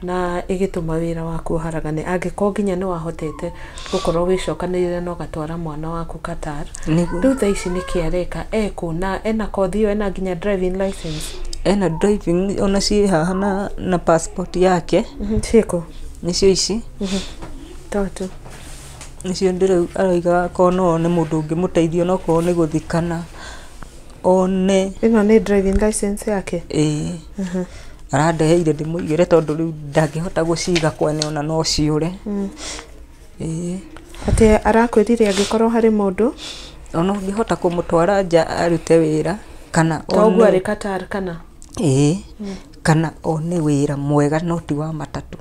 na ĩgĩtũma wĩra waku ũharagane. Angĩkorwo nginya nĩ wahotete gũkorwo wĩcokanĩrĩire na ũgatwara mwana waku Qatar, rĩu thaa ici nĩkĩ areka ekũ na ena kothi ĩyo, ena nginya driving license? Ena driving ona ciĩ haha na passport yake. Ciĩkũ? Nĩcio ici. Tatu nĩcio ndĩrau aroiga akorwo no one mũndũ ũngĩmũteithia onokorwo nĩ gũthikana one. Ĩno nĩ driving license yake? Ĩĩ. Arandeheire ndĩmũigĩre tondũ rĩu ndangĩhota gũciga kwene ona no ciũre. Ĩĩ. Atĩ arakwĩrire angĩkorwo harĩ mũndũ ona ũngĩhota kũmũtwara nja arute wĩra kana one ũguo arĩ Qatar kana? Ĩĩ. Kana one wĩra mwega no ti wa matatũ.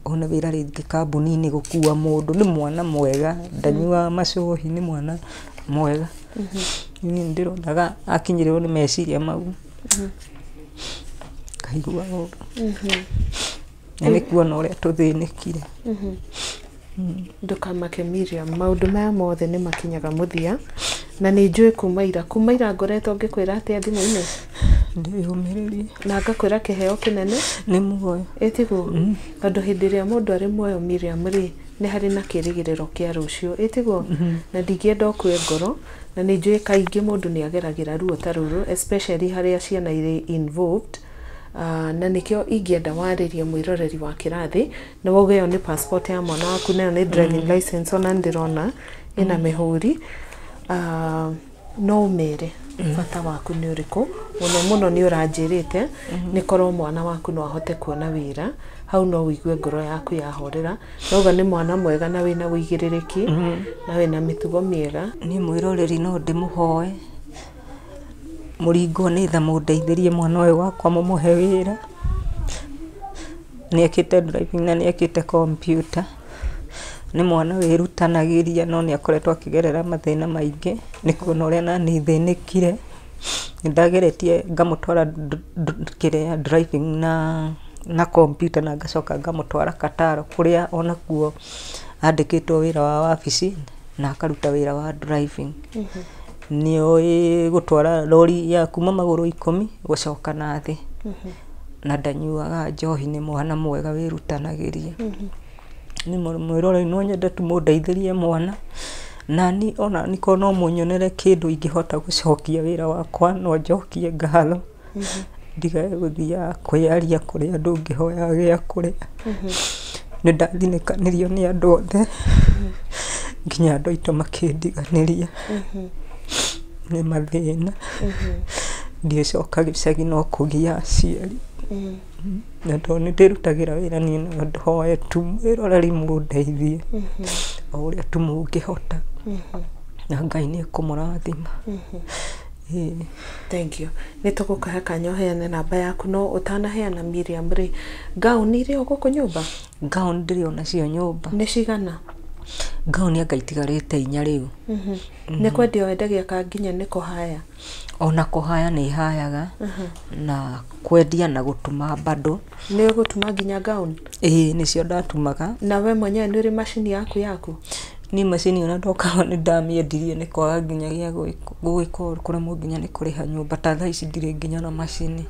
One wĩra rĩngĩ kambuni-inĩ gũkua mũndũ. Nĩ mwana mwega, ndanyuaga macohi, nĩ mwana mwega. Niĩ ndĩronaga akinyĩrĩrwo nĩ meciria mau. Ngaigua ũru. Na nĩ kuona ũrĩa tũthĩnĩkire. Ndũkamake Miriam, maũndũ maya mothe nĩ makinyaga mũthia na nĩ njũĩ kuma ira ngoretwo ngĩkwĩra atĩa thimũ-inĩ? Ndĩyũmĩrĩrie. Na ngakwĩra kĩheo kĩnene nĩ muoyo. Ĩtiguo? Tondũ hĩndĩ ĩrĩa mũndũ arĩ muoyo Miriam rĩ, nĩ harĩ na kĩrĩgĩrĩro kĩa rũciũ. Ĩtiguo? Na ndingĩenda ũkue ngoro na nĩ njũĩ kaingĩ mũndũ nĩ ageragĩra ruo ta rũrũ especially harĩa ciana irĩ involved. Na nĩkĩo ingĩenda warĩrie mwĩroreri wa kĩrathi nĩ wauga ĩyo nĩ passport ya mwana waku nayo nĩ driving license ona ndĩrona ĩna mĩhũri. No ũmere bata waku nĩ ũrĩkũ mũno mũno nĩ ũranjĩrĩte nĩ korwo mwana waku no ahote kuona wĩra hau no ũigue ngoro yaku yahorera. Nauga nĩ mwana mwega na wĩna ũigĩrĩrĩki na wĩna mĩtugo mĩega. Niĩ mwĩroreri no ndĩmũhoe mũringwo nĩ tha mũndeithĩrie mwana ũyũ wakwa mũmũhe wĩra. Nĩ ekĩte driving na nĩ ekĩte computer. Nĩ mwana wĩrutanagĩria no nĩ akoretwo akĩgerera mathĩna maingĩ. Nĩ kuona ũrĩa nani thĩnĩkire. Nĩ ndageretie ngamũtwara kĩrĩa driving na computer na ngacoka ngamũtwara Qatar kũrĩa onakuo andĩkĩtwo wĩra wa wabici na akaruta wĩra wa driving. Nĩoĩ gũtwara rori ya kuma magũrũ 10 gũcoka na thĩ. Na ndanyuaga njohi, nĩ mwana mwega wĩrutanagĩria. Nĩ mwĩroreri no nyende tu mũndeithĩrie mwana nani ona nĩkorwo no mũnyonere kĩndũ ingĩhota gũcokia wĩra wakwa no njokie ngatho. Ndigae gũthiaga kwĩyaria kũrĩ andũ ngĩhoya gĩa kũrĩa. Nĩ ndathinĩkanĩrio nĩ andũ othe nginya andũ aitũ makĩndiganĩria. Nĩ mathĩna. Ndiĩcoka gĩcagi no kũgia aciari. Na tondũ nĩ ndĩrutagĩra wĩra niĩ no hoe tu mwĩroreri mũndeithie o ũrĩa tu mũngĩhota. Na Ngai nĩ ekũmũrathima. Thank you. Nĩ tũgũkũhe kanya ũheane namba yaku no ũtanaheana Miriam rĩ, ngauni irĩ o gũkũ nyũmba? Ngauni ndĩrĩ onacio nyũmba. Nĩ cigana? Ngauni anga itigarĩte 4 rĩu. Nĩ kwendia wendagia ka nginya nĩ kũhaya? Ona kũhaya nĩ hayaga na kwendia na gũtuma bado. Nĩ ũgũtuma nginya gown? Ĩĩ nĩcio ndatumaga. Na we mwenyewe nĩ ũrĩ macini yaku yaku? Niĩ macini ona ndoka nĩ ndamĩendirie nĩ kwaga nginya gĩa gwĩka kũremwo nginya nĩ kũrĩha nyũmba ta thaa ici ndirĩ nginya na macini.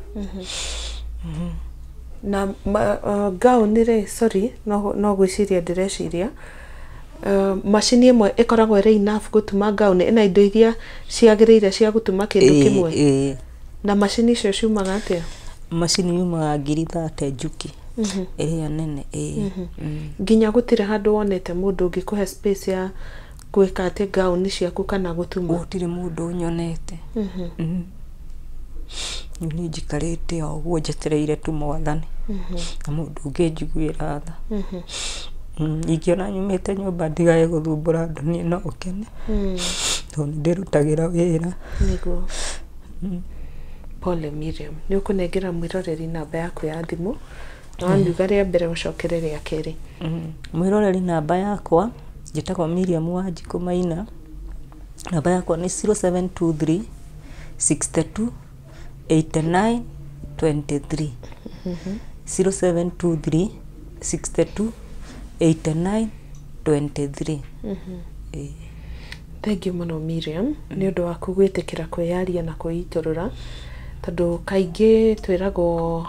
Na gown rĩ, sorry, no gwĩciria ndĩreciria macini ĩmwe ĩkoragwo ĩrĩ enough gũtuma gown ĩna indo iria ciagĩrĩire cia gũtuma kĩndũ kĩmwe? Na macini icio ciumaga atĩa? Macini yumaga 30,000 njuki ĩrĩa nene. Nginya gũtirĩ handũ wonete mũndũ ũngĩkũhe space ya gwĩka atĩ gown ciaku kana gũtuma? Gũtirĩ mũndũ nyonete. Niĩ njikarĩte o ũguo njetereire tu mwathani na mũndũ ũngĩnjiguĩra tha. Ingĩona nyumĩte nyũmba ndigae gũthumbũra andũ niĩ no ngene tondũ nĩ ndĩrutagĩra wĩra. Nĩguo. Pole Miriam, nĩ ũkũnengera mwĩroreri namba yaku ya thimũ Wandiuga rĩa mbere ũcokere rĩa kerĩ. Mwĩroreri, namba yakwa njĩtagwo Miriam Wanjikũ Maina. Namba yakwa nĩ 0723 62 89 23. 0723 62 89 23. Ĩĩ. Thank you mũno Miriam nĩ ũndũ waku gwĩtĩkĩra kwĩyaria na kwĩitũrũra, tondũ kaingĩ twĩragwo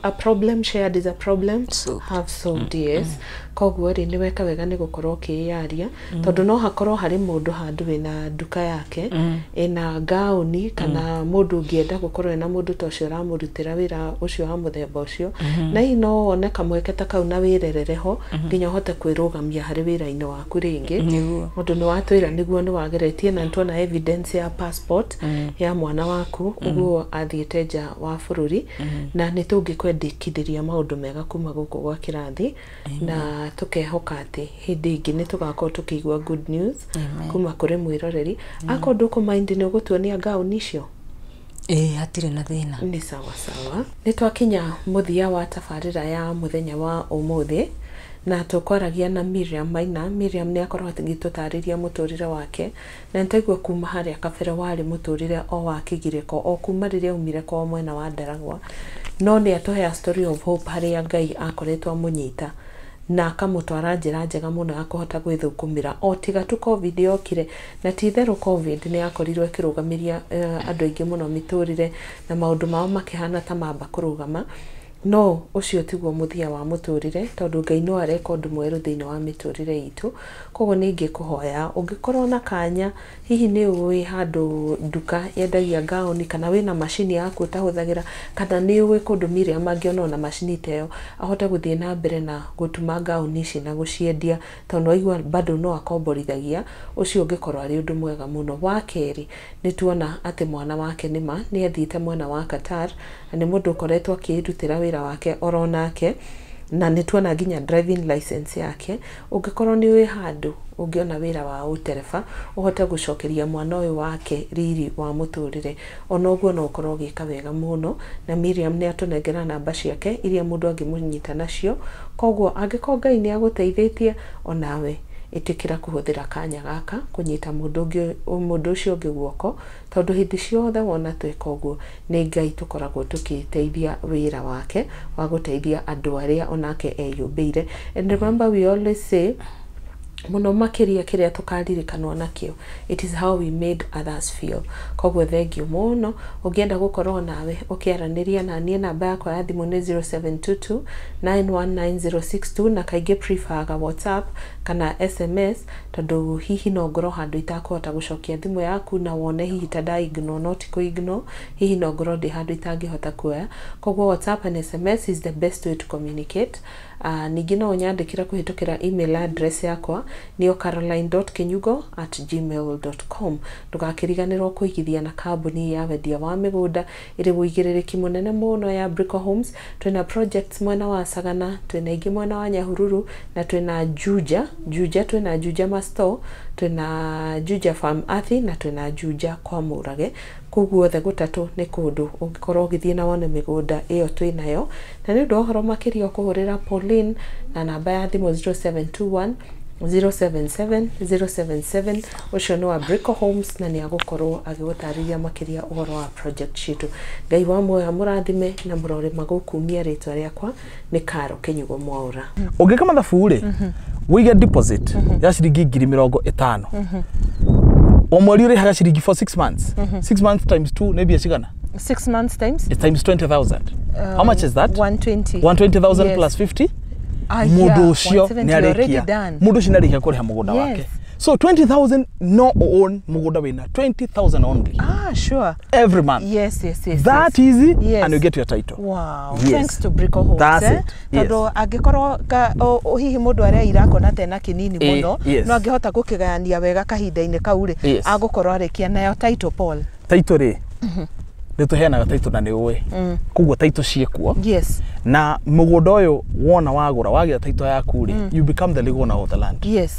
a problem shared is a problem solved. Half solved, yes. Koguo rĩ, nĩ weka wega nĩ gũkorwo ũkĩyaria, tondũ no hakorwo harĩ mũndũ handũ wĩna nduka yake ĩna gauni, kana mũndũ ũngĩenda gũkorwo ena mũndũ ta ũcio ũramũrutĩra wĩra ũcio wa mũthemba ũcio, na hihi no wone kamweke ta kau na wĩrerere ho nginya ũhote kwĩrũgamia harĩ wĩra-inĩ waku rĩngĩ. Nĩguo. Ũndũ nĩ watwĩra nĩguo nĩ wageretie, na nĩtuona evidence ya passport ya mwana waku ũguo athiĩte nja wa bũrũri, na nĩ tũngĩkwendekithĩria maũndũ mega kuma gũkũ gwa kĩrathi, na tũkehoka atĩ hĩndĩ ĩngĩ nĩ tũgakorwo tũkĩigua good news Amen. kuma kũrĩ mwĩroreri. Akorwo ndũkũmind, nĩ ũgũtuonia ngauni icio? Ĩĩ, hatirĩ na thĩna. Nĩ sawa sawa. Nĩ twakinya mũthia wa tabarĩra ya mũthenya wa ũmũthĩ, na tũkwaragia na Miriam Maina. Miriam nĩ akorwo agĩtũtarĩria mũtũrĩre wake, na nĩtwaigua kuma harĩa kabere warĩ mũtũrĩre o wa kĩgirĩko o kuma rĩrĩa aumire kwao mwena wa Ndaragwa, no nĩ atũhea story of hope harĩa Ngai akoretwo amũnyita na akamũtwara njĩra njega mũno ya kũhota gwĩthũkũmĩra, o tiga tu COVID yokire. Na ti itherũ COVID nĩ yakorirwo ĩkĩrũgamĩria andũ aingĩ mũno mĩtũrĩre, na maũndũ mao makĩhana ta mamba kũrũgama, no ũcio tiguo mũthia wa mũtũrĩre, tondũ Ngai no areka ũndũ mwerũ thĩinĩ wa mĩtũrĩre itũ. Koguo nĩ ingĩkũhoya, ũngĩkorwo na kanya, hihi nĩ ũĩ handũ nduka yendagia ngauni, kana wĩna macini yaku ũtahũthagĩra, kana nĩ ũĩ kũndũ Miriam angĩona ona macini ta ĩyo ahote gũthiĩ na mbere na gũtuma ngauni ici na gũciendia, tondũ waigua bado no akomborithagia, ũcio ũngĩkorwo arĩ ũndũ mwega mũno. Wa kerĩ, nĩ tuona atĩ mwana wake nĩma nĩ athiĩte mwena wa Qatar, na nĩ mũndũ ũkoretwo akĩrutĩra wĩra wake oro nake, na nĩ tuona nginya driving license yake. Ũngĩkorwo nĩ wĩ handũ ũngĩona wĩra wa ũtereba ũhote gũcokeria mwana ũyũ wake riri wa mũtũrĩre, ona ũguo no ũkorwo ũgĩka wega mũno. Na Miriam nĩ atũnengera namba ciake iria mũndũ angĩmũnyita nacio. Koguo angĩkorwo Ngai nĩ agũteithĩtie, onawe ĩtĩkĩra kũhũthĩra kanya gaka kũnyita mũndũ ũngĩ, mũndũ ũcio ũngĩ guoko, tondũ hĩndĩ ciothe wona tweka ũguo, nĩ Ngai tũkoragwo tũkĩteithia wĩra wake wa gũteithia andũ arĩa onake eyũmbĩire. And remember, we always say, mũno makĩria kĩrĩa tũkaririkanwo nakĩo, it is how we made others feel. Koguo thengiũ mũno. Ũngĩenda gũkorwo nawe ũkĩaranĩria na niĩ, namba yakwa ya thimũ nĩ 0722 919062, na kaingĩ preferaga WhatsApp kana SMS, tondũ hihi no ngorwo handũ itakũhota gũcokia thimũ yaku na wone hihi ta nda ignore, no ti kũ ignore, hihi no ngorwo ndĩ handũ itangĩhota kuoya. Koguo WhatsApp and SMS is the best way to communicate. Ningĩ no ũnyandĩkĩre kũhĩtũkĩra email address yakwa, nĩyo caroline.kinyugo@gmail.com. Ndũgakĩriganĩrwo kũigithia na kambuni ya wendia wa mĩgũnda ĩrĩ ũigĩrĩrĩki mũnene mũno ya Brico Homes. Twĩna projects mwena wa Sagana, twĩna ingĩ mwena wa Nyahururu, na twĩna Juja Juja, twĩna Juja Masto, twĩna Juja Farm Athi, na twĩna Juja kwa Mũrage. Kũu guothe gũtatũ nĩ kũndũ ũngĩkorwo ũgĩthiĩ na wone mĩgũnda ĩyo twĩnayo. Na nĩ ũndũ wa ũhoro makĩria, ũkũhũrĩra Pauline na namba ya thimũ 0721 077 077. Ũcio nĩ wa Brico Homes, na nĩ agũkorwo agĩgũtarĩria makĩria ũhoro wa project citũ. Ngai wa muoyo amũrathime na mũrore magũkumia. Rĩtwa rĩakwa nĩ Karo Kĩnyugo Mwaũra. Ũngĩka mathabu rĩ, wĩige deposit ya ciringi 50,000, o mweri ũrĩhaga ciringi for 6 months. 6 months times 2 nĩ mbia cigana? 6 months times It's times 20,000. How much is that? 120. 120,000. Yes. Plus 50. Ah, Mũndũ yeah, ũcio 170 nĩ already arĩkia done. Mũndũ ũcio nĩ arĩkia kũrĩha mũgũnda wake. So 20,000, no own mũgũnda wĩna 20,000 only Ah, sure. every month. Yes. That yes. easy. Yes. And you get your title. Wow. Yes. Thanks to Brico Homes. That's eh? it. Yes. Tondũ angĩkorwo hihi mũndũ areira akona tena kĩnini mũno, no angĩhota gũkĩgayania wega kahinda-inĩ kau rĩ, agũkorwo arĩkia nayo title, Paul. Title rĩ, nĩ tũheanaga title, na nĩ ũĩ koguo title ciĩkuo. Na mũgũnda ũyũ wona wagũra, wagĩa title yaku rĩ, you become the legal owner of the land.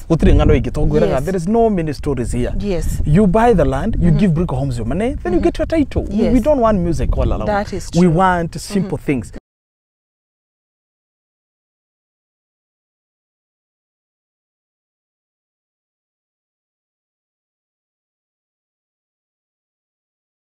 Gũtirĩ ng'ano ingĩ tongwĩraga. There is no many stories here. You buy the land, you give Brico Homes your money, then you get your title. We don't want music all around. That is We true. want simple things.